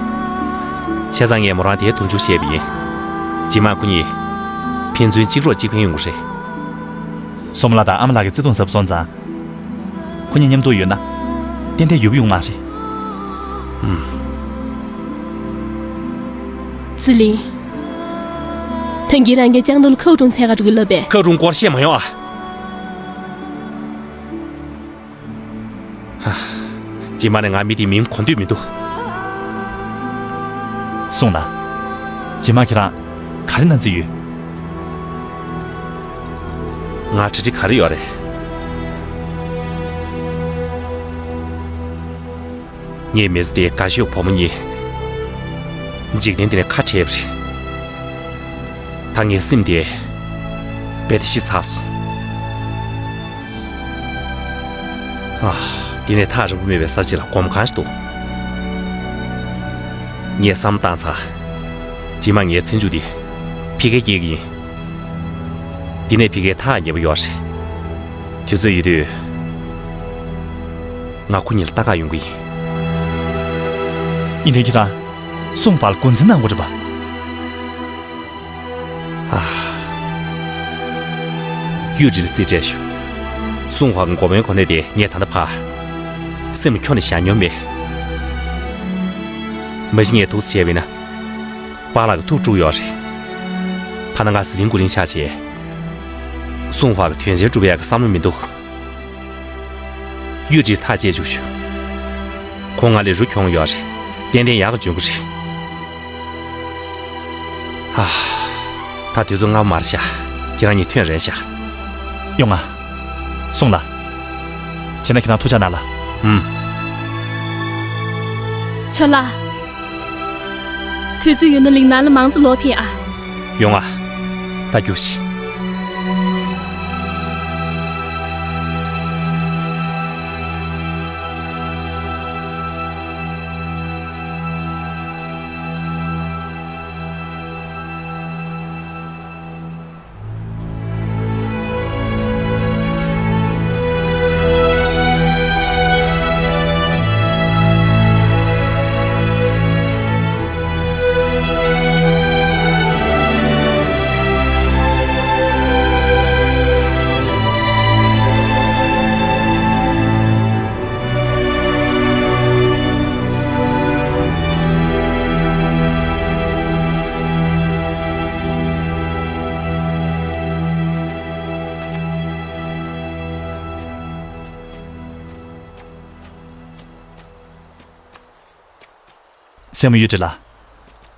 བྱས་ཙང་ངས་མོ་རང་དེར་དུར་མཆོང་བྱས་པ་ཡིན། རྗེས་མ་ཁོ་གཉིས་ཕན་ཚུན་གཅིག་རོགས་གཅིག་ཕན་ཡོང་གི་རེད། སྲུང་མ་ལགས་དང་ཨ་མ་ལགས་ཀྱི་བརྩེ་དུང་ཟབ་སོང་ཙང་། ཁོ་གཉིས་མཉམ་དུ་ཡོད་ན། ཏན་ཏན་ཡོད་པ་ཡོང་མ་རེད། ཨུམ། ཚེ་རིང་། ད་གིན་རང་གིས་ཅང་ཏུང་ལ་ཁའུ་ཀྲུང་འཚོལ་ག་འགྲོ་གི་ལབ་པས། ཁའུ་ཀྲུང་སྐོར་བཤད་མ་ཡོང་ཨ། ཧ། རྗེས་མ་ནས་ང་མི་དེའི་མིང་གོ་འདོད་མི་འདུག་སོང་ལ། རྗེས་མ་ཁྱེད་རང་ག་རེ་གནང་རྩིས་ཡོད། ང་གྲ་སྒྲིག་ག་རེ་ཡོད་རེད། ངའི་མི་ཚེ་འདིའི་དགའ་ཤོས་བུ་མོ་གཉིས། འཇིག་རྟེན་འདི་ནས་ཁ་བྲལ་བ་རེད། ད་ངའི་སེམས་དེ་རྦད་དེ་ཤི་ཚར་སོང་། ཨ། འདི་ནས་ཐག་རིང་པོ་མེད་པའི་ས་ཆ་ལ་སྒོམ་ཁང་ཞིག་འདུག་ངས་བསམ་བློ་བཏང་ཚར། རྗེས་མ་ངའི་ཚེ་མཇུག་འདི་ཕ་གིར་སྐྱེལ་གྱི་ཡིན། འདི་ནས་ཕ་གིར་ཐག་ཉེ་པོ་ཡོད་རེད། དུས་ཚོད་ཡོད་དུས། ང་ཁོ་གཉིས་ལ་ལྟ་ག་ཡོང་གི་ཡིན། ཡིན་ནའི་ཁྱེད་རང་། སུང་ཧྭ་ལ་འགོ་འཛིན་གནང་དགོས་རེད་པ། ཨ། གཡུ་ཀྲིན་ལ་རྩིས་སྤྲད་ཤོག་སུང་ཧྭ་གི་འགོ་དཔོན་གོ་གནས་དེ་ངས་ད་ལྟ་ཕར། སེམས་ཁྱོན་ནས་བཞག་མྱོང་མེད། མ་གཞི་ངས་འདུག་སེ་བྱས་པ་ཡིན་ན། པཱ་ལགས་ཀྱིས་ཐུགས་དཀྲུགས་ཡོད་རེད། ཐ་ན་ང་ཟི་ལིང་ཀུ་ལིང་ཆགས་བྱས། སུང་ཧྭ་གི་དོན་ཆེན་སྒྲུབ་ཡག་གི་བསམ་བློ་མི་འདུག་གཡུ་ཀྲིན་ཐག་བཅད་བཅུག་ཤོག་ཁོང་ང་ལས་རུ་གྱོང་ཡོད་རེད། ཏན་ཏན་ཡག་ག་འཇོན་གི་རེད། ཨ། ད་དུས་ཚོད་སྔ་པོ་མ་རེད་ཤག་ཁྱེད་རང་གཉིས་ཐོན་རན་ཤག་ཡོང་ང་། སོང་ལ། བྱས་ན་ཁྱེད་རང་ཐུགས་ཅག་གནང་ལ། ཨུམ། ཆོལ་ལ། དུས་ཚོད་ཡོད་ན་ལིང་ནན་ལ་མང་ཙམ་ལོག་ཕེབས་ཨ། ཡོང་ང་། ད་རྒྱུགས་ཤིག་ལྟད་མོ་ཡུས་ཀྲི་ལགས།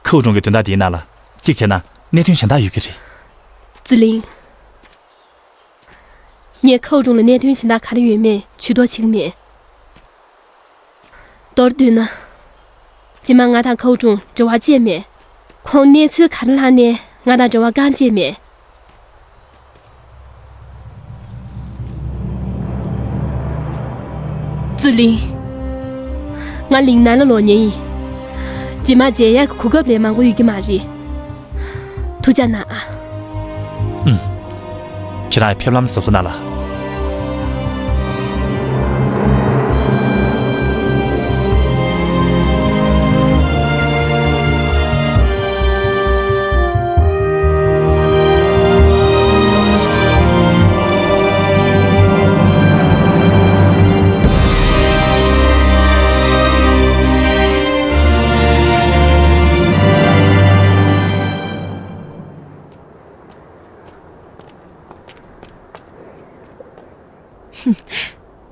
ཁའུ་ཀྲུང་གི་དོན་དག་འདིའི་ནང་ལ་གཅིག་བྱས་ན་གནད་དོན་གཞན་དག་ཡོད་ཀྱི་རེད། ཙི་ལིང་། ངས་ཁའུ་ཀྲུང་ལ་གནད་དོན་གཞན་དག་ག་རེ་ཡོད་མེད་ཇུས་གཏོགས་བྱེད་ཀྱི་མེད། མདོར་བསྡུས་ན། རྗེས་མ་ང་དང་ཁའུ་ཀྲུང་འབྲེལ་བ་བཅད་མེད། ཁོང་གནས་ཚུལ་ག་རེ་ལྷག་ནའི་ང་དང་འབྲེལ་བ་བཀག་བཅད་མེད། ཙི་ལིང་། ང་ལིང་ནན་ལ་ལོག་ཉེན་ཡིན། རྗེས་མ་མཇལ་ཡག་གི་གོ་སྐབས་ལས་མང་པོ་ཡོད་ཀྱི་མ་རེད། ཐུགས་ཅག་གནང་ཨ། ཨུམ། ཁྱེད་རང་ཡི་ཕེབས་ལམ་གཟབ་གཟབ་གནང་ལ།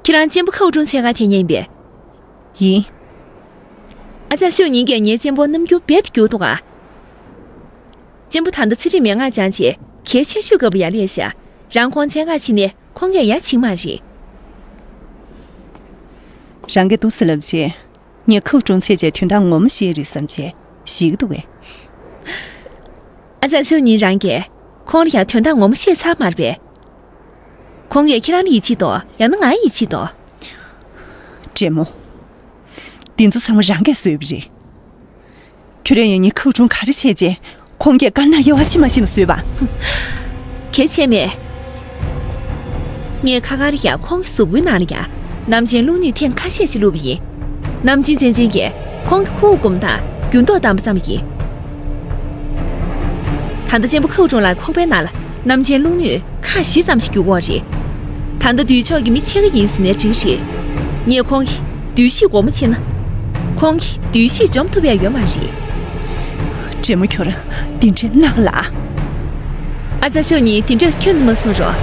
ཁྱེད་རང་གཅེན་པོ་ཁའུ་ཀྲུང་འཚོལ་ག་ཐད་མཁན་ཡིན་པས། ཡིན། ཨ་ཅག་ཤོ་ཉིན་གྱིས་ངའི་གཅེན་པོ་རྣམ་འགྱུར་རྦད་དེ་འགྱུར་འདུག་ཨ། གཅེན་པོ་ད་ལྟ་ཚེ་རིང་མན་ངག་སྦྱངས་བྱས་གལ་ཆེ་ཤོས་སྐབས་ལ་ཡར་སླེབས་ཤག་རང་ཁོང་འཚོལ་ག་ཕྱིན་ནས་ཁོང་གིས་ཡར་ཕྱིན་མ་རེད། རང་གིས་འདུག་སེ་ལབ་བྱས། ངས་ཁའུ་ཀྲུང་འཚོལ་བྱས་དོན་དག་ངོ་མ་ཤེས་རེད་བསམ་བྱས་ཞིག་འདུག་བས། ཨ་ཅག་ཤོ་ཉིན་རང་གིས་ཁོང་ལ་ཡང་དོན་དག་ངོ་མ་ཤེས་ཚར་མ་རེད་པས། ཁོང་གིས་ཁྱེད་རང་ལ་ཡིད་ཆེས་དང་ཡང་ན་ང་ཡིད་ཆེས་དང་། དྲེད་མོ། འདི་ཚོ་ཚང་མ་རང་གིས་བཟོས་པ་རེད། ཁྱོད་རང་ཡང་ངའི་ཁའུ་ཀྲུང་ག་རེ་བྱས་རྗེས་ཁོང་གིས་དཀར་ནག་དབྱེ་བ་ཕྱེ་མ་ཤེས་ནས་བཟོས་པ། གལ་ཆེ་མེད། ངས་ཁ་ཁར་ཡང་ཁོང་གི་གཟུགས་པོའི་ནང་ལ་ཡང་ནམ་ཅན་རླུང་ནུས་ཐེངས་ཁ་ཤས་ཤིག་བླུགས་པ་ཡིན། ནམ་ཅན་ཙན་ཅན་གྱིས་ཁོང་གི་ཁུག་བསྐུམ་དང་རྒྱུན་ཐོག་བསྡམས་པ་ཙམ་ཡིན། ད་ལྟ་གཅེན་པོ་ཁའུ་ཀྲུང་ལགས་ཁོག་པའི་ནང་ལ་ནམ་ཅན་རླུང་ནུས་ཁག་བཞི་ཙམ་ཞིག་རྒྱུག་ཡོད་རེད། ད་ལྟ་འདུས་ཕྱོགས་ཀྱི་མི་ཕྱེད་ཀ་ཡིན་ཟེར་ནའི་འགྲིག་རེད། ངས་ཁོང་གི་འདུ་ཤེས་སྒོ་མོ་ཕྱེ་ན། ཁོང་གི་འདུ་ཤེས་འཇོམས་ཐུབ་ཡ་ཡོད་མ་རེད། དྲེད་མོ་ཁྱོད་རང་འདི་འདྲའི་གནག་ལ། ཨ་ཅག་ཤོ་ཉིན་དེ་འདྲ་ཁྱོན་ནས་མ་གསུང་རོགས།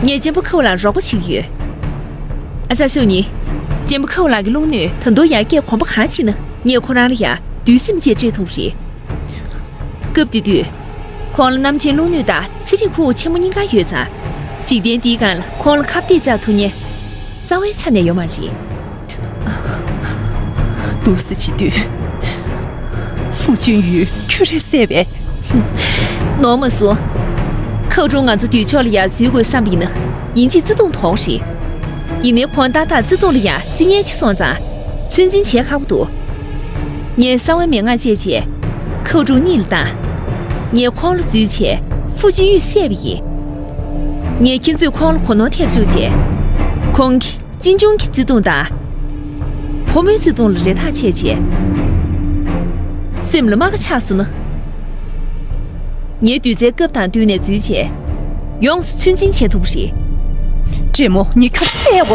ངས་གཅེན་པོ་ཁའུ་ལ་རོགས་པ་བྱེད་ཀྱི་ཡོད། ཨ་ཅག་ཤོ་ཉིན། གཅེན་པོ་ཁའུ་ལགས་ཀྱི་རླུང་ནུས་ད་དུང་ཡར་རྒྱས་གོམ་པ་གང་ཕྱིན་ན་ངས་ཁོ་རང་ལ་ཡང་འདུག་སེ་ཅིག་སྤྲད་ཐུབ་རེད། སྐབས་དེ་དུས། ཁོང་ལ་ནམ་ཅན་རླུང་ནུས་དང་ཚེ་རིང་ཁུག་ཆེན་མོ་གཉིས་ཀ་ཡོད་ཙང་། འཇིག་རྟེན་འདིའི་སྒང་ལ་ཁོང་ལ་ཁ་གཏད་བཅག་ཐུབ་མཁན། རྩ་བའི་ཆ་ནས་ཡོད་མ་རེད། འདུག་སེ་བྱེད་དུས། ཧྥུ་ཅུན་ཡུས་ཁྱོད་རེད་ཟེར་བས། ནོར་མ་སོང་། ཁའུ་ཀྲུང་ང་ཚོ་འདུས་ཕྱོགས་ལ་ཡར་འཛུལ་དགོས་བསམ་པ་ཡིན་ན་ཡིན་གཅིག་བརྩེ་དུང་དོག་རེད། ཡིན་ནའི་ཁོང་ཏག་ཏག་བརྩེ་དུང་ལ་ཡང་བརྩི་མཁན་ཅིག་སོང་ཙང་ཚོད་འཛིན་བྱེད་ཁག་པོ་འདུག་ངས་གསང་བའི་མན་ངག་བཅད་རྗེས་ཁའུ་ཀྲུང་གཉིད་ལ་བཏང་། ངས་ཁོང་ལ་འཛུལ་བྱས་ཧྥུ་ཅུན་ཡུས་བསད་པ་ཡིན། ངས་ཁྱེད་ཚོས་ཁོང་ལ་གོ་ནོར་ཐེབས་བཅུག་རྗེས་ཁོང་གིས་གཅེན་གཅུང་གི་བརྩེ་དུང་དང་ཕོ་མོའི་བརྩེ་དུང་ལ་རེ་ཐག་ཆད་རྗེས་སེམས་ལ་རྨ་ཁ་ཆགས་སོང་ན། ངའི་དུས་ཚོད་སྐབས་དང་བསྟུན་ནས་འཛུལ་བྱས་ཡོངས་སུ་ཚོད་འཛིན་བྱེད་ཐུབ་པ་རེད། དྲེད་མོ་ངས་ཁྱོད་བསད་དགོས།